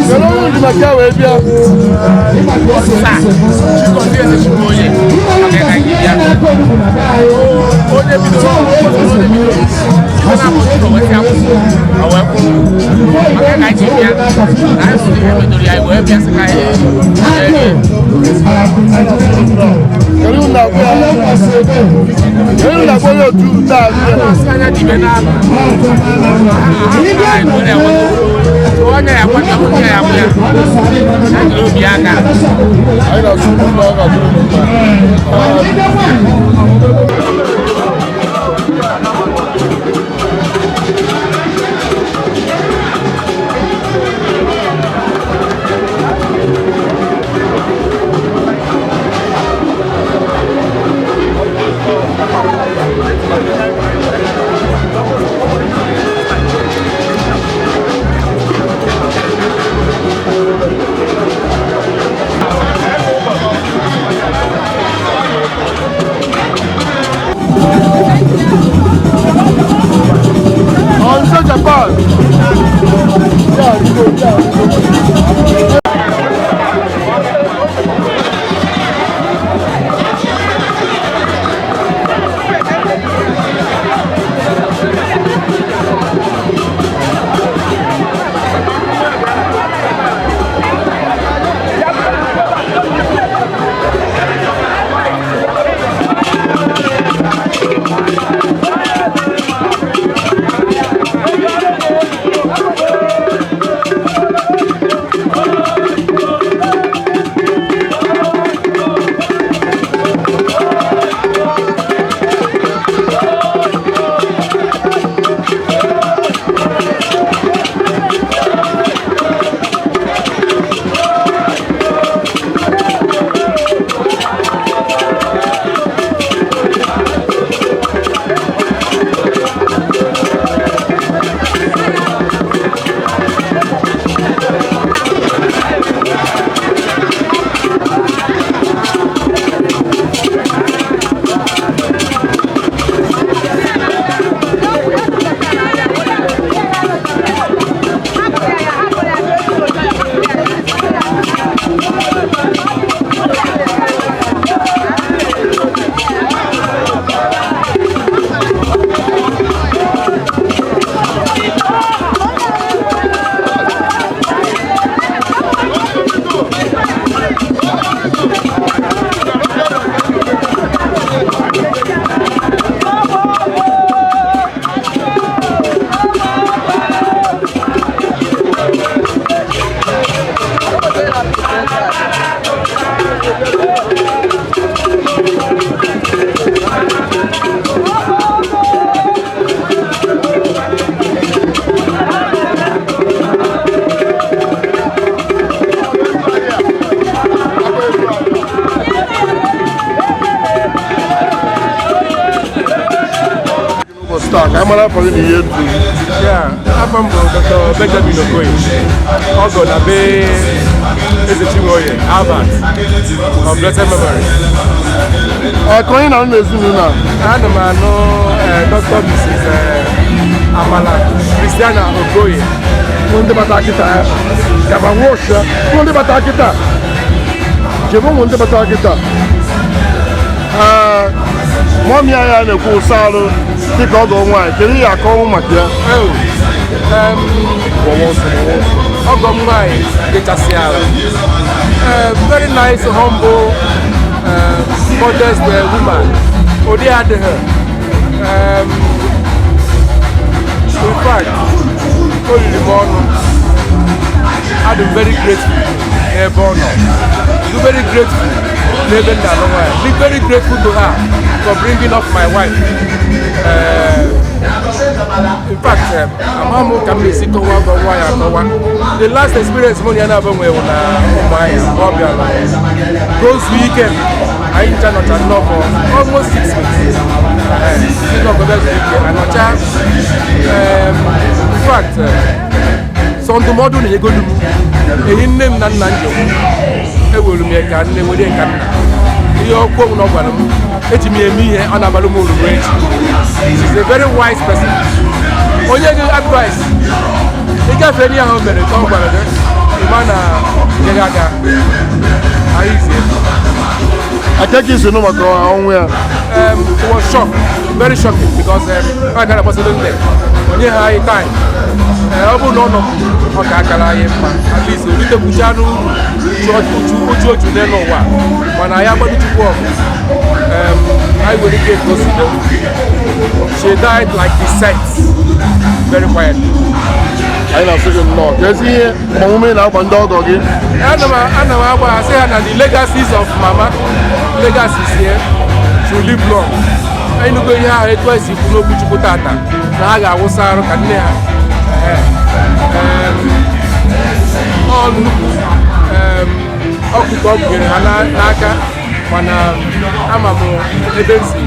Kedu onye ji maka ya wee bịa? Kedu unu na-agwa ya? Kedu unu na-agwa onye otu taa Anyị na-asụ unu nnọọ, ọ ga-adịrị unu mma. Amara afa gị na ihe etu. Yeah, afa m bụ Dr. Benjamin Okoye. Ọgọ na be Eze Chinwoye, Albert, of blessed memory. Ee, ka onye na-anụ n'ezinụlọ a? Ana m anụ Dr. Mrs. Amala Christiana Okoye. Ndị bata kịta gaba nwụọchịa, ndị bata kịta jebe ụmụ ndị bata kịta. Ee, mummy anyị a na-ekwu ụsa arụ dịka ọgọ nwaanyị, kedu ihe akọwụ maka ya? Ọgọ m nwaanyị dịchasị ala. Very nice, humble, modest woman. Ụdị adịghị. In fact, o riri m ọnụ. Adị m very grateful n'ebe ọ nọ. Dị very grateful n'ebe m na-alụ nwaanyị. Dị very grateful to her for bringing up my wife. In fact, ama m ka m na-esi kọwa ọgọ nwaanyị akọwa. The last experience mụ na ya na-agbanwe bụ na ụmụahịa mgbe ọ bịara ka o zuo ike, anyị ncha nọcha nnọọ for almost 6 weeks. Nnọkọta zuo ike anọcha. In fact, sọ ndụmọdụ na-enyegodu m ehi nne m na nna m ji ewere m ya ka nne were ka nna. Ihe okwu ọbụla ọ gwara m, eji m ya eme ihe, ọ na-abalụ m uru ruo echi. She's a very wise person. Onye gị advice ịgafe n'ihe ahụ mere ka ọ gwara gị, ịma na nke gị aga anyị zie. Aka ka isi nụ maka ọnwụ ya? It was shock, very shocking, because ọ gara gbasado ndị onye ha anyị time. Ọ bụrụ na ọ nọ, ọ ka akara anyị mma, at least oritekwucha n'uru uchu oju n'elu ụwa, mana anyị agbado Chukwu ọgụ. Anyị nwere ike gosi. She died like the saints, very quietly. Anyị na-asị gị nnọọ. Ka ezi ihe ọmụmụ ị na-agba ndị ọgọ gị? Ana m agba ha, sị ha na the legacies of mama, legacies here should live long. Anyị nụgo ihe ahụ etu esi kwu n'okwu Chukwu tata na ha ga-awụsa arụ ka nne ha. Ọ nnukwu ọkụ ka ọ gụnyere ha n'aka, mana ama m ebe m si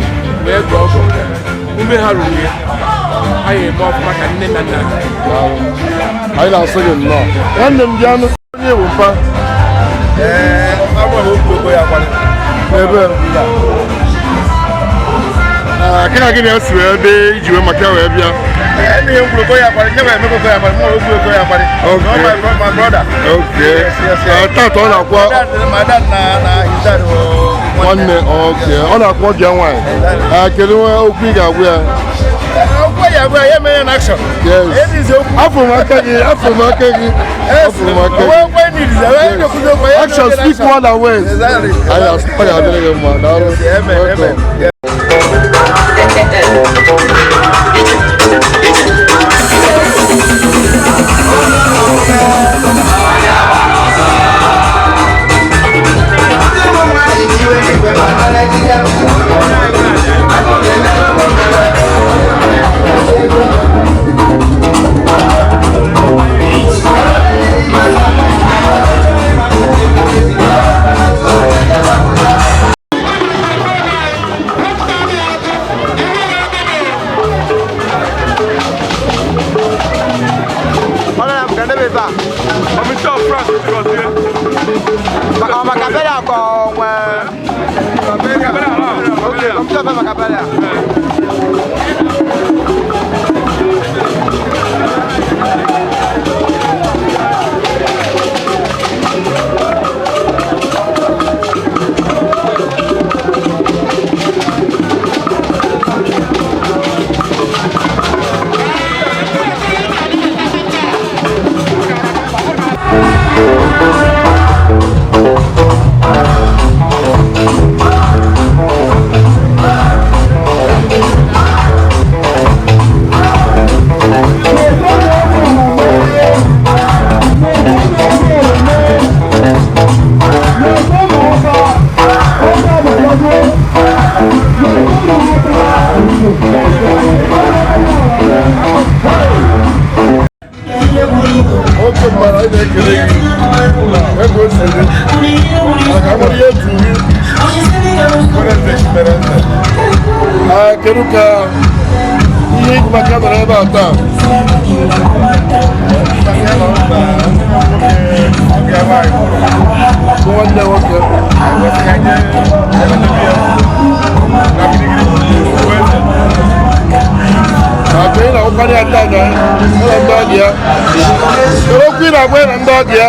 wee gụọ ọgọ ume ha ruru ya, anyị eme ọfụma ka nne na nna ha. Anyị na-asị gị nnọọ, nwanne m. Bịa nụ, onye bụ mpa? Ebe kịna gị na-esi wee dị iji wee maka ya wee bịa? Ihe m kwuru ya akparị, nye m emekọ ya akparị, mụ okwu ya akparị. My brother. Okay. Tata ọ na-akwa My dad na his dad. Nwanne, okay. Ọ na-akwọ gị nwaanyị. Kedu okwu ị ga-agwa ya? Okwu ya agwa ya, mere na action. Yes. Afọ m aka gị, afọ m aka gị, afọ m aka gị. Action speak more than words. Anyị asị ọ ga-adịrị gị mma. Daalụ. Welcome. Oke mmadụ, anyị na-ekele gị ebe o si dị maka nwere ihe etu gị nwere eze mere nze. Kedu ka Ihe ikwu maka nọrọ ebe a taa? Bụ nwanne nwoke. Aka ị na-akwụkwara ya taa na ya na ndị ọgị ya. Kedu okwu ị na-agwa ya na ndị ọgị ya?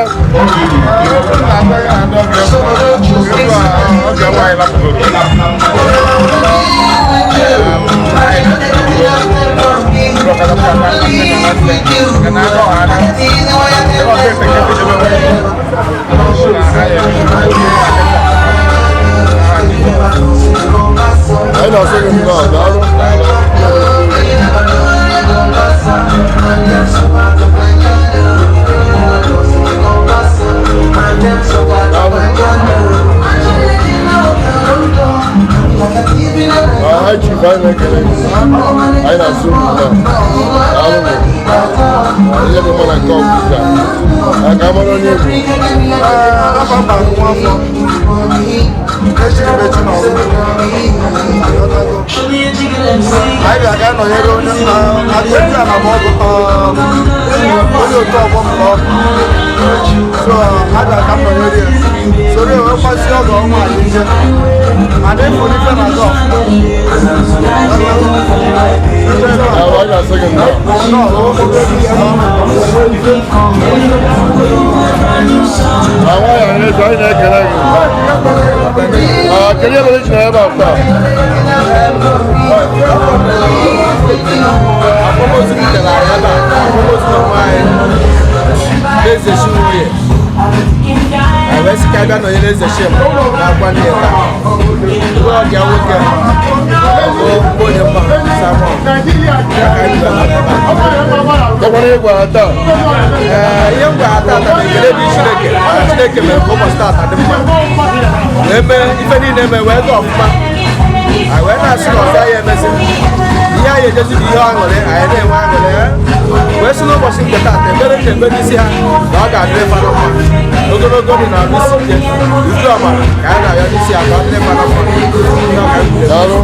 Anyị na-asị gị nnọọ, daalụ. Anyị chief, anyị na-ekele gị. Anyị na-asị unu nnọọ. Daalụ nụ. Ihe dị mma na nke ọbụla taa. Ka a mara onye egwu. Afọ mba nwa afọ echiri m echi n'ọgwụ. Anyị ga-aga nọnyere onye agụeju ala ma ọ bụ onye otu ọgbọ m ka ọ bụ so a ga-aga m nọnyere ya soro ya wee kwasị ọgọ ọnwa anyị nje mana ịfụrụ ife na aga ọfụma. Anyị na-asị gị nnọọ. Àwọn àyàn ẹjọ́ anyị na-ekele gị. Kedu ihe mere i ji nọ ebe a taa? Akwamozu butere anyị ebe a, akwamozu na nwa anyị eze shi nwunye anyị wee sị ka anyị bịa nọnyere eze shi na akwa nne ya taa. Ndị ọbịa nwoke bụ onye mma Samuel ya ka anyị bịara ebe a. Kekwara ihe gwara taa? Ee, ihe m gwara tata bụ ekele dị Chineke. Chineke mere ka ụbọchị tata dị mma wee mee ife niile eme wee gaa ọfụma. Anyị wee na-asị na ọzọ anyị emezi ihe anyị ejezi bụ ihe aṅụrị, anyị na-enwe aṅụrị wee sị n'ụbọchị nke tata ekpere m na-ekpe n'isi ha na ọ ga-adịrị fa na mma, ogologo ndụ na arụ isi ike, uju ọbara ka anyị na-arịọ n'isi ha ka ọ dịrị fa na mma. Ihe ọ ka m kwuru. Daalụ.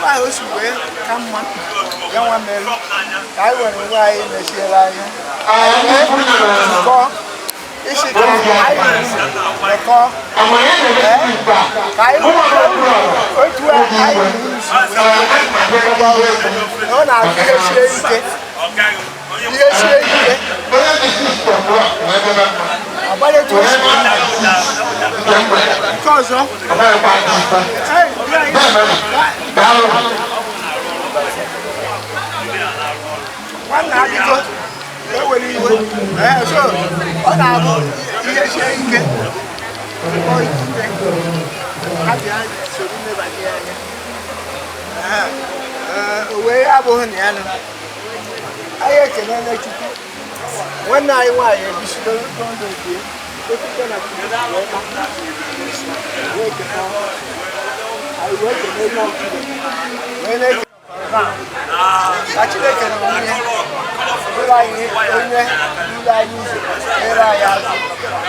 Etu ahụ o si wee ka mma ya nwa mere ka anyị were onwe anyị mechiere anya zukọ isi ka anyị mekọọ ka anyị otu anyị ọ na-abụ ihe sie ike ihe sie ike agbalịtụ nke ọzọ nwanna adịgo ewere iwe so ọ na-abụ ihe sie ike ha bịa soro mmebanye anya o wee abụghị na ya nọ anyị ekelele Chukwu nwanne anyị nwaanyị ebisigo ndụ nke ekwukwe na Chukwu wee keta anyị wee kelee wee na-eke ka Chineke na onwe bụrụ anyị onye ruru anyị ụzọ nyere anyị azụ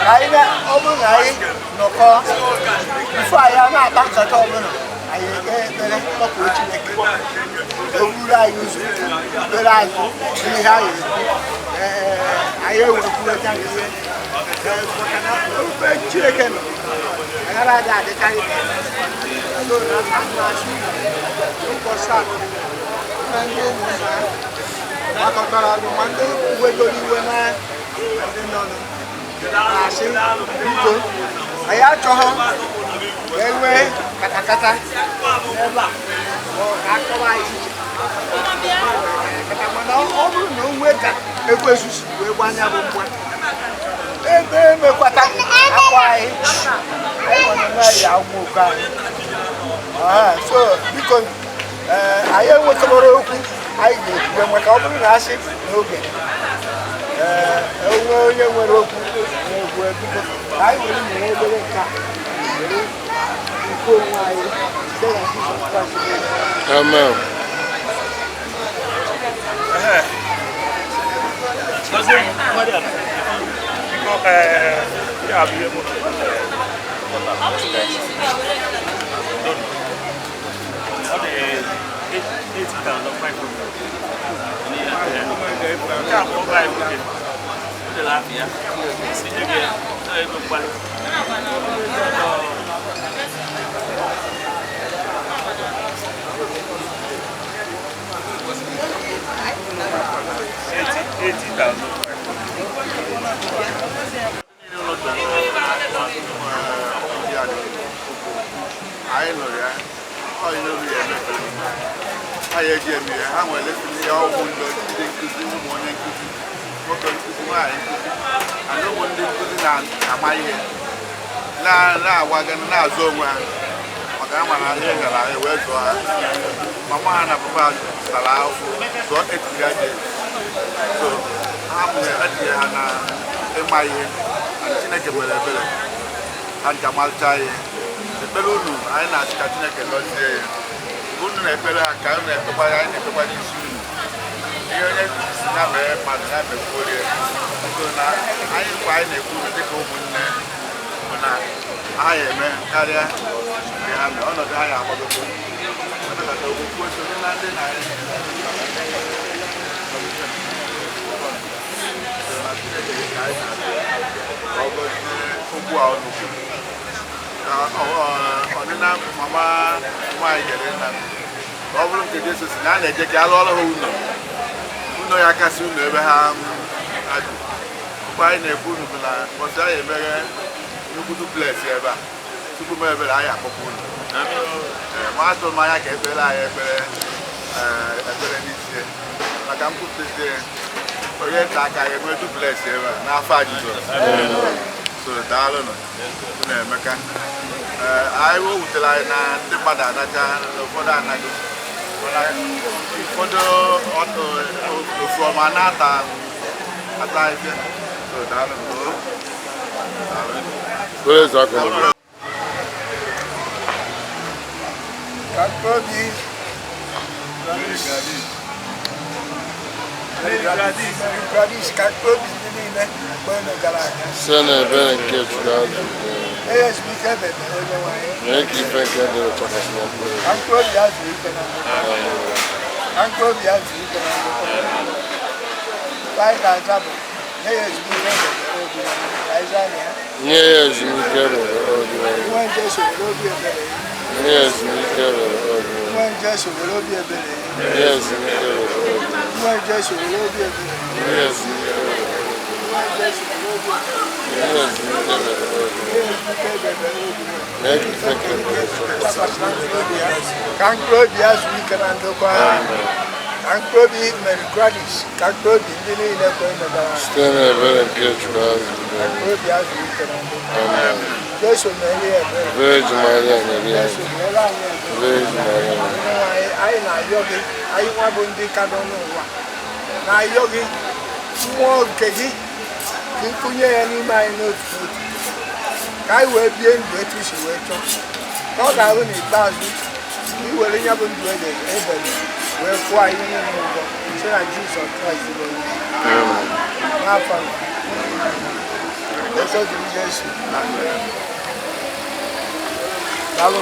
ka anyị ọ bụrụ na anyị nọkọ bifo anyị a na-akpa nkata ọbụla anyị ekpe ekpere kpọkuo Chineke o buru anyị ụzọ kpere azụ n'ihe anyị ekwu anyị ewekwurịta ihe maka na ofe Chineke nọ aghara adị adịkarị ụbọchị atọ na ndị ụmụnna gbakọtara alụ ma ndị wegoro iwe na ndị nọ na-asị biko anyị achọghị ka e nwee katakata n'ebe a ma ọ ka akọwa anyị iche kata mana ọ bụrụ na o nwee ka ekwensu si wee gbanya bụ mgba ebe emekwata akwa anyị anyị nwere onwe anyị anwụ oke anyị so biko anyị enwetawara okwu anyị ga-ekwube maka ọ bụrụ na asị n'oge onwe onye nwere okwu na-ekwu biko ka anyị were nyere obere nke a were nke onwe anyị site na Jizọs Kraịst. Amen. Anyị nụrụ ya ọ nụrụ ya emefere anyị eji eme ya ha nwere ya ọgwụ ndị nkụzi ụmụ onye nkụzi nwoke nkụzi nwaanyị nkụzi ana ụmụ ndị nkụzi na-ama ihe na-agwaga na-azụ onwe ha maka ha mara ihe gara ahịa wee zụọ ha mama ha na papa tara ahụhụ zụọ etiri aja so ha mụrụ etinye ha na ịma ihe na Chineke nwere ebere ha ncha malịcha ihe ekpere unu anyị na-asị ka Chineke gọzie ya unu na-ekpere ha ka unu na-ekpekwa ya anyị na-ekpekwa n'isi unu ihe onye si na mere mmadụ ya mekwuorie so na anyị nkwa anyị na-ekwu unu dịka ụmụnne bụ na ha ya eme karịa nke ha mere ọnọdụ ha ya agbagogo ọnọdụ okwukwe soro na ndị na anyị ka ọ gọzie okwu a ọnụ kwuru ọdịna mama nwaanyị jere nna m ọ bụrụ nke Jesu si na a na-eje ka a lụọrọ ha ụlọ ụlọ ya kasị ụlọ ebe ha adị mgbe anyị na-ekwu unu bụ na ụbọchị anyị emeghe nnukwu duplex ebe a tupu m ebere anyị akpọkwa unu ma atụrụ m anya ka ekpere anyị ekpere ekpere n'isi maka nkwupụtazie onye nta aka ya enwe duplex ebe a n'afọ a Jizọs. So daalụnụ unu emeka anyị o wutere anyị na ndị mmadụ anacha na ụfọdụ anago ụfọdụ ofu ọma na-ata ata ahịhịa. So daalụnụ. Kakobi Gladys Kakobi ndị niile mgbe unu gara aga Site n'ebere nke Chukwu azụ. Nye ya ezumike ebebe onye nwe anyị. Mee ka ife nke dị ụtọ kasị na mkpụrụ Ka mkpụrụ obi ya zuo ike na ndokwa. Ka mkpụrụ obi ya zuo ike na ndokwa. Ife anyị ga-aza bụ nye ya ezumike ebebe obi na ka anyị zaa na ya. Nye ya ezumike ebebe obi. Nwa nje sowere obi ebere ya. Nye ya ezumike ebebe obi. Nwa nje sowere obi ebere ya. Nye ya ezumike ebebe obi. Nwa nje sowere obi ebere ya. Nye ya ezumike ebebe obi. Nwa nje sowere obi ebere ya. Nye ya ezumike ebebe obi. Nye ya ezumike ebebe obi. Mee ka ife nke dị ụtọ Ka mkpụrụ obi ya zuo ike na ndokwa. Ka mkpụrụ obi Mary Gladys, ka mkpụrụ obi ndị niile kwere megara. Site n'ebere nke Chukwu azụ. Ka mkpụrụ obi ya zuo ike na ndokwa. Amen. Jesu mere ya ebere. Virgin Maria nyere ya. Jesu mere anyị ebere. Virgin Maria. Onyenwe anyị, anyị na-ayọ gị, anyị nwa bụ ndị ka nọ n'ụwa, na-ayọ gị mmụọ nke gị ka ị kụnye ya n'ime anyị n'otu n'otu, ka anyị wee bie ndụ etu i si wee chọọ, ka ọ ga-ahụ n'ikpeazụ ka ị were ya bụ ndụ ebere wee kwụọ anyị niile ụgwọ site na Jizọs Kraịst bụ onye Amen. n'afọ a. Eso dịrị Jesu. Daalụ.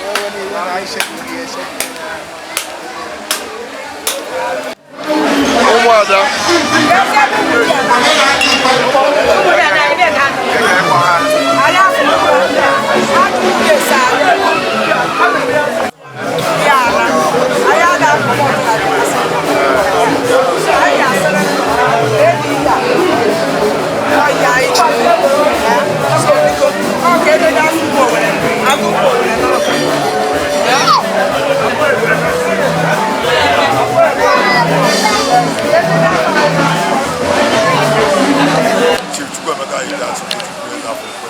Onye n'iwe na anyị sekpuru ya esekpuru. Ụmụada. Chief Chukwuemeka Ijeazụ Chukwu eze afọ ukwe.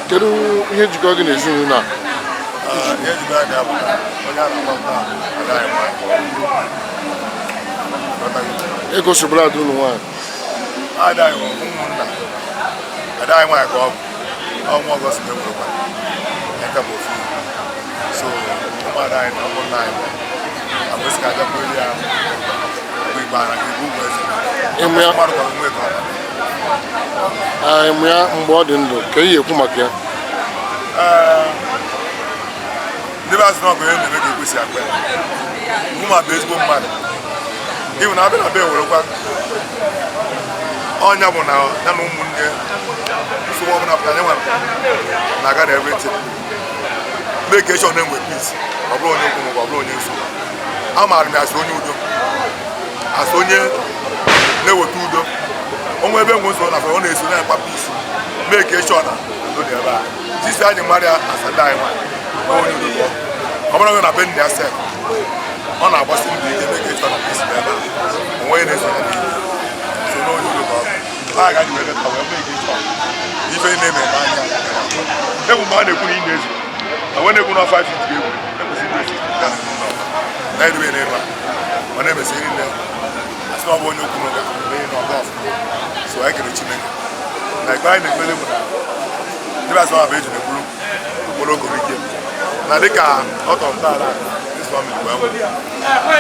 Kedu ihe jikọ gị na ezinụlọ a? Ihe jikọ ya bụ na onye a na-akpọ nta ada anyị nwanyị. Ego sogburu ada ụlọ nwaanyị. Ada anyị nwere ụmụnna. Ada anyị nwaanyị ka ọ bụ. Ọnwa Ọgọst na-enwerekwa. Nke bụ ofu. So ụmụada anyị na ụmụnna anyị bụ. Akwesị ka abịa kwere ya mgbe igbe ara ka ibu ugwu eze. Ịmụ ya Mmadụ gwara onwe ka ọ bụ. Ịmụ ya mgbe ọ dị ndụ, ka ihe ekwu maka ya. Ndị be azụ na ọgụ onye na-eme ka ekwesị akpa ya. Mụ bụ ezigbo mmadụ. Ịhụ na abịa na be werekwa. Ọnya bụ na ya na ụmụnne nsogbu ọbụla pụtara nye nwere na-aga na everything. Make sure na enwe peace. Ọ bụrụ onye okwu maọbụ ọ bụrụ onye nsogbu. Amaara m ya asị onye udo. Asị onye na-eweta udo. Onwe ebe nwe nsogbu na ọ na-eso na-akpa peace. Make sure na udo dị ebe a. Sisi anyị mara ya asa ndị anyị nwaanyị. Onye udo ọ bụrụ na be nna ya sef, ọ na-agbasi mbọ ike make sure na peace dị ebe a. Onwe onye na-eso ya n'ihu. So na onye udo ka ọ bụ. A gaghị wee leta wee make sure ife na-eme n'anya. Egwu mgbe a na-ekwu na ị na-ezu. Na wee na-ekwu na 5 feet ga-egwu, ekwesịrị ịdị 6 feet na edobe n'elu a. Ọ na-emesi nne. Asị na ọ bụ onye okwu n'ụka, onye na ọgọ ọfụma. So anyị kere Chineke. Na ikpe anyị na-ekpere bụ na ndị be asị na bụ eji na-ekwuru okporo okorike. Na dịka ọ tọrọ ntọala this family wee nwụ.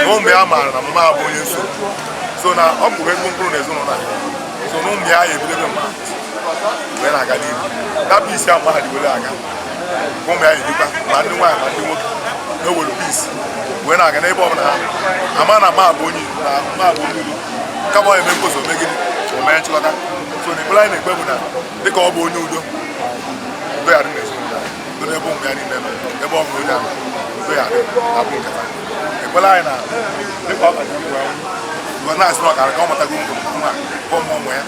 Na ụmụ ya maara na mama bụ onye nsogbu. So na ọ bụ ezigbo mkpụrụ na ezinụlọ a. So na ụmụ ya ya ebidobe mma wee na-aga n'ihu. That peace ya mgbe ha dị were aga. Ụmụ ya ebikwa ma ndị nwaanyị ma ndị nwoke na owere peace wee na-aga n'ebe ọ bụla ha ama na ma bụ onye na ma bụ onye udo kama ọ eme mkposo ome gịnị o mee nchịkọta. So na ekpere anyị na-ekpe bụ na dịka ọ bụ onye udo udo ya dị n'ezinụlọ udo n'ebe ụmụ ya niile nọ ebe ọ bụla onye ahụ udo ya dị abụ nkata. Ekpere anyị na dịka ọ kacha ngwa ngwa na-asị na ọkara ka ọ matago ndụ nwa bụ ụmụ ụmụ ya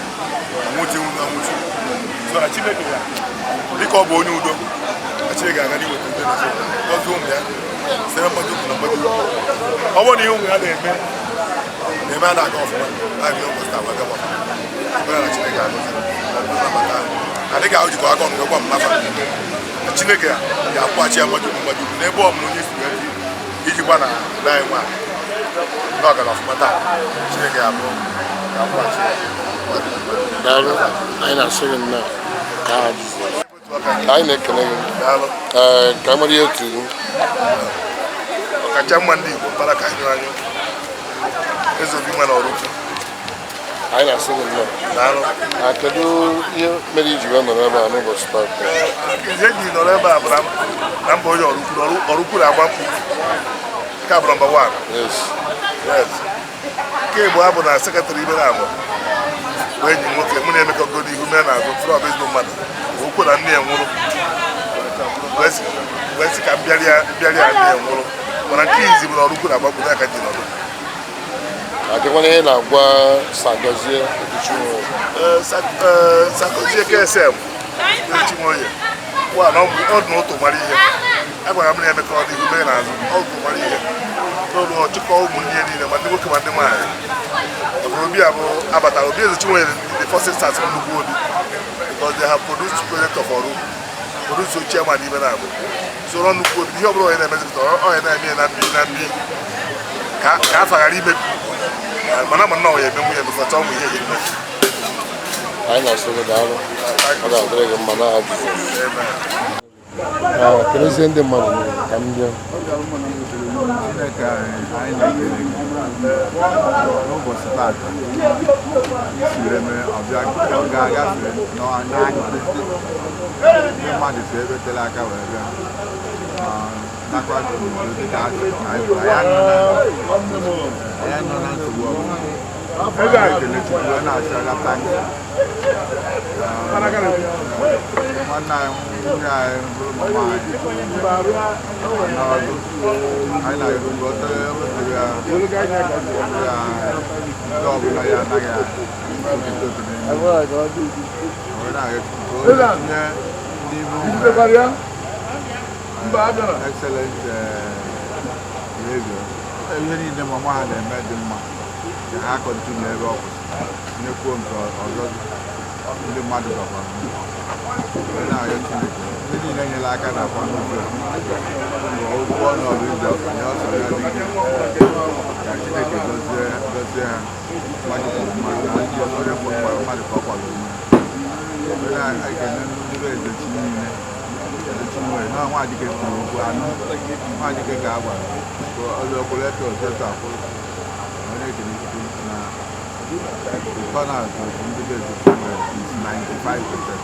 nwụchi nwụchi nwụchi. So na Chineke ya dịka ọ bụ onye udo na Chineke aga n'iweta udo n'ezinụlọ gọzie ụmụ ya sere mmadụ ukwu na mmadụ ukwu. Ọ bụrụ na ihe ụmụ ya na-eme na-eme a na-aga ọfụma na-abịa ụbọchị taa wee gaba ọfụma. Ekpere na Chineke agọzi nabata na dịka ahụ jikọ aka ọnụ gwa mmafa na Chineke ya ga-akwụghachi ya mmadụ ukwu mmadụ ukwu n'ebe ọ bụla onye si wee dị iji gwa na ada anyị nwaanyị na ọ gara ọfụma taa. Chineke ya bụ ga-akwụghachi ya. Daalụ, anyị na-asị gị nnọọ ka aha Jizọs. Anyị na-ekele gị. Daalụ. Ka anyị mara ihe otu gị. Ọkacha mma ndị Igbo mpara ka anyị anyụ. Eze obi nwere ọrụ ukwu. Anyị na-asị gị nnọọ. Daalụ. Na kedu ihe mere iji wee nọrọ ebe a n'ụbọchị taa? Ihe eji nọrọ ebe a bụ na mba onye Ọraukwu Ọraukwu na-agba mkpu. Nke a bụ number one. Yes. Yes. Nke ịbụọ bụ na secretary ibe na-abụ bụ enyi m nwoke mụ na-emekọgo n'ihu mee na azụ fụrụ ọbụ ezigbo mmadụ okwu na nne ya nwụrụ wee sị ka m bịarịa bịarịa nne ya nwụrụ, mana nke izi bụ na Ọraukwu na-agba mkpu n'aka ji nọdụ. Akekwana ihe na-agwa Sagozie Okechi-Nwoye? Sagozie KSM Chinwoye wa na ọ dị n'ụtụ mara ihe a gwara m na-emekọ n'ihu mee n'azụ ọ bụ mara ihe n'ụlọ ọchịkọ ụmụnne ya niile, ma ndị nwoke ma ndị nwaanyị. Ọ bụrụ obi a bụ abatara obi eze Chinwoye, the first instance nnukwu obi, because they have produced president of Oraukwu, produce chairman ibe na-abụ soro nnukwu obi. Ihe ọ bụla onye na-emezipụta onye na-eme ya na mbi na mbi ka afa ghara imebi, mana ma nnọọ ya eme nwunye mekọta ụmụ ihe ya eme. Anyị na-asị gị daalụ, ọ ga-adịrị gị mma n'aha Jizọs. Kelezie ndị mmadụ niile ka m bịa. Chineke anyị, anyị na-ekele gị n'ụbọchị tata isi wee mee ọbịa ọ ga-agafe n'aṅụrị. Ndị mmadụ si ebe tere aka wee bịa ma nakwa n'udo dịka a sị na anyị bụrụ anyị anọ na nsogbu ọbụla. Anyị na-ekele Chukwu wee na-asị ọga thank you. Nwanne anyị, nwunye anyị, bụrụ mama anyị n'ọdụ anyị na-arịọ ka ọ tere wetara ya ya nke ọbụla ya anaghị okite oke n'ime wee na-arịọ Chukwu ka o tinye n'ime ụmụ ya excellent behavior. Ihe niile mama ha na-eme dị mma, ka ha continue ebe ọ kwụsịrị, tinyekwuo nke ọzọ ndị mmadụ gakwara. Wee na-arịọ Chineke, ndị niile nyere aka na akwamozu a, okwu ọnọdụ ije ya ọsọ ya dị ike, ka Chineke gọzie gọzie ha mmadụ kwuru mmadụ na ndị onye kwara mmadụ ka ọ kwara onwe ya. Wee na-ekene ndị be eze chi niile, eze chi nwere na nwa dike kwuru okwu anụ nwa dike ka a gwara ka olu okwuru etu ọzọ etu akwụrụ. Onye ekene Chukwu na the turnout of ndị be eze chi nwere is 95%.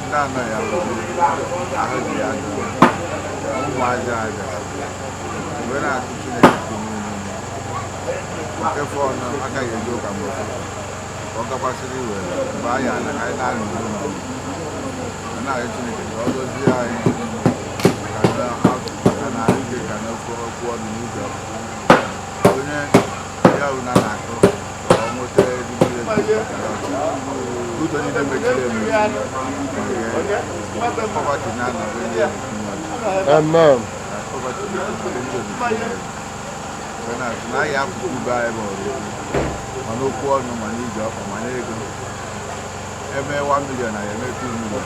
Ndị anọ ya bụ ahụ dị ya dị ụmụazị abịa wee na-asị Chineke kwuru nke fọ ọnụ agaghị eji ụka mgbe ka ọ gakwasịrị iwe mgbe anyị ana ka anyị na-alụ udo n'ọgụ. Ma na-arịọ Chineke ka ọ gọzie anyị ka na ike ka na okwu okwu ọnụ n'ije onye ya bụ na na-akụ ka ọ nweta ezigbo ego ụzọ niile mechiri emechi poverty na-anọrọ ndị Amen. Poverty ndị na anyị akwụkwọ ube anyị bụ ọrụ ma n'okwu ọnụ ma n'ije ọkpa ma n'ego eme 1 million anyị eme 2 million.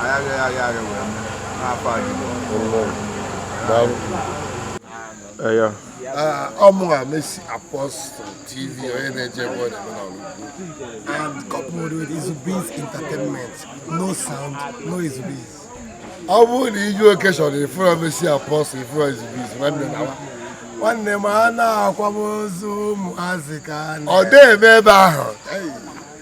Anyị agaghị agha agha wee mee n'afọ a jikọ. Daalụ. Eya. Ọmụnwa Mercy Apostle TV, onye na-eje ebe ọ na-eme n'Ọraukwu. And coupled with Izubiz Entertainment. No sound, no Izubiz. Ọ bụrụ na iju occasion ifụra Mercy Apostle, ifụra Izubiz, nwanne na Nwanne m, a na-akwamozu ụmụazị ka a na ọ dị eme ebe ahụ,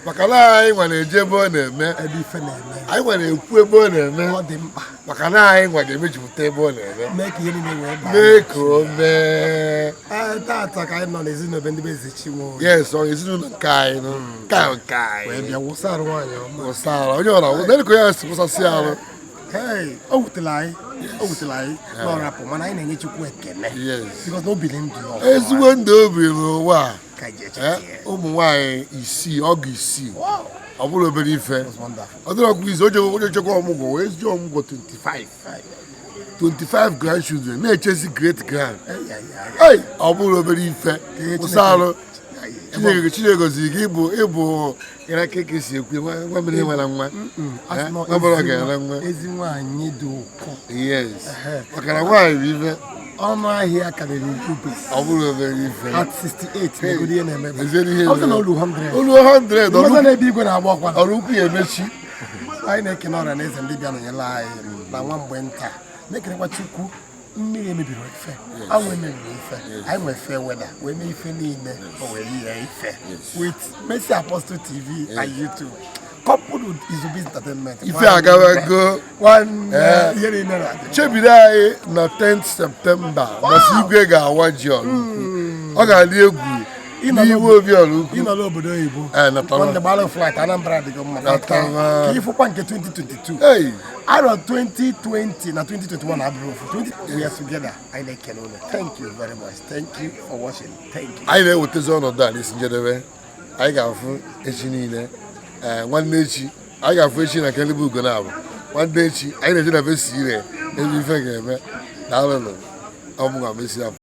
maka na anyị nwa na-eje ebe ọ na-eme. Ebe ife na-eme. Anyị nwa na-ekwu ebe ọ na-eme. Ọ dị mkpa. Maka na anyị nwa ga-emejupụta ebe ọ na-eme. Mee ka ihe niile wee baa. Mee ka o mee. Ee, tata ka anyị nọ n'ezinụlọ ebe ndị be eze Chinwoye. Yes, ọ ezinụlọ nke anyị nụ nke ahụ nke anyị. Wee bịa wụsa arụ nwaanyị ọma. Wụsa arụ onye ọra wụsa ka onye ahụ si wụsasị arụ. Hey, o wutere anyị, o wutere anyị na ọ rapụ, mana anyị na-enye Chukwu ekele. Because na o biri ndụ ya ọfụma. Ezigbo ndụ o biri n'ụwa a. Ka anyị ji echeta ya. Ụmụ nwaanyị isii, ọgụ isii, ọ bụrụ obere ife, ọ dịrị ọgụ izu oje onye chekwa ọmụgwọ wee ji ọmụgwọ 25 25 grandchildren na-echezi great grand. Ei, ọ bụrụ obere ife. Kwụsị arụ Chineke, Chineke goziri gị ịbụ ịbụ ịra ka ka esi ekwu nwa nwa mere nwere nwa. Asị na nwa bụrụ ọgaranya nwa. Ezi nwaanyị dị ụkọ. Yes, maka na nwaanyị bụ ife ọnụ ahịa karịrị rubis. Ọ bụrụ obere ife. At 68 negodi ihe na-eme. Eziere ihe Ọ sị na na-eme. olu 100. Olu 100, Mmaza na-ebe igwe na-agba ọkwa. Ọrụ ukwu ya emechi. Anyị na-ekene ọra na eze ndị bịa nọnyere anyị na nwa mgbe nta, na-ekenekwa Chukwu. Mmiri emebiri ife, anwụ emebiri ife, anyị nwere fair weather wee mee ife niile o wee yie ife with Mercy Apostle TV and YouTube coupled with Izubiz Entertainment. Ife agawago. Nwanne, Eh. ihe niile na-adị. Chebiri anyị na 10th September masị igwe ga-awa ji Ọraukwu. Ọ ga-adị egwu n'igwe obi Ọraukwu. Ịnọ n'obodo oyibo. Eh, natara. Nwanne, gbara flight Anambra adịghị mma. Natara. Ka ịfụkwa nke 2022. Hey. Arọ 2020 na 2021 abụrụ ofu. 20 We are together. Anyị na-ekele unu. Thank you very much. Thank you for watching. Thank you. Anyị na-ewetezi ọnọdụ a n'isi njedebe. Anyị ga-afụ echi niile. Ee, nwanne echi anyị ga-afụ echi na nke Ugo na-abụ nwanne echi anyị na-eje na besi ire ebe ife ga-eme. Daalụnụ. Ọmụnwa Mercy Apostle.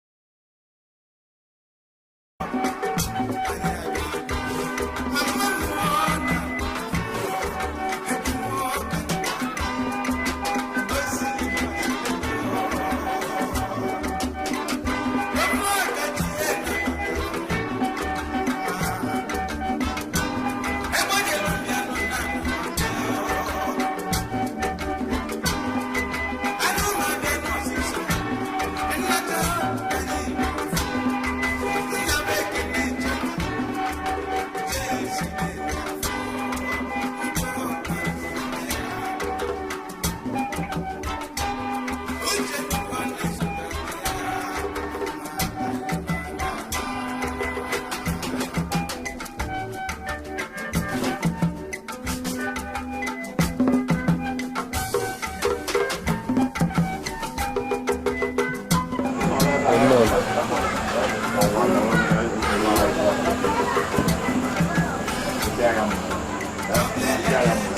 Yeah.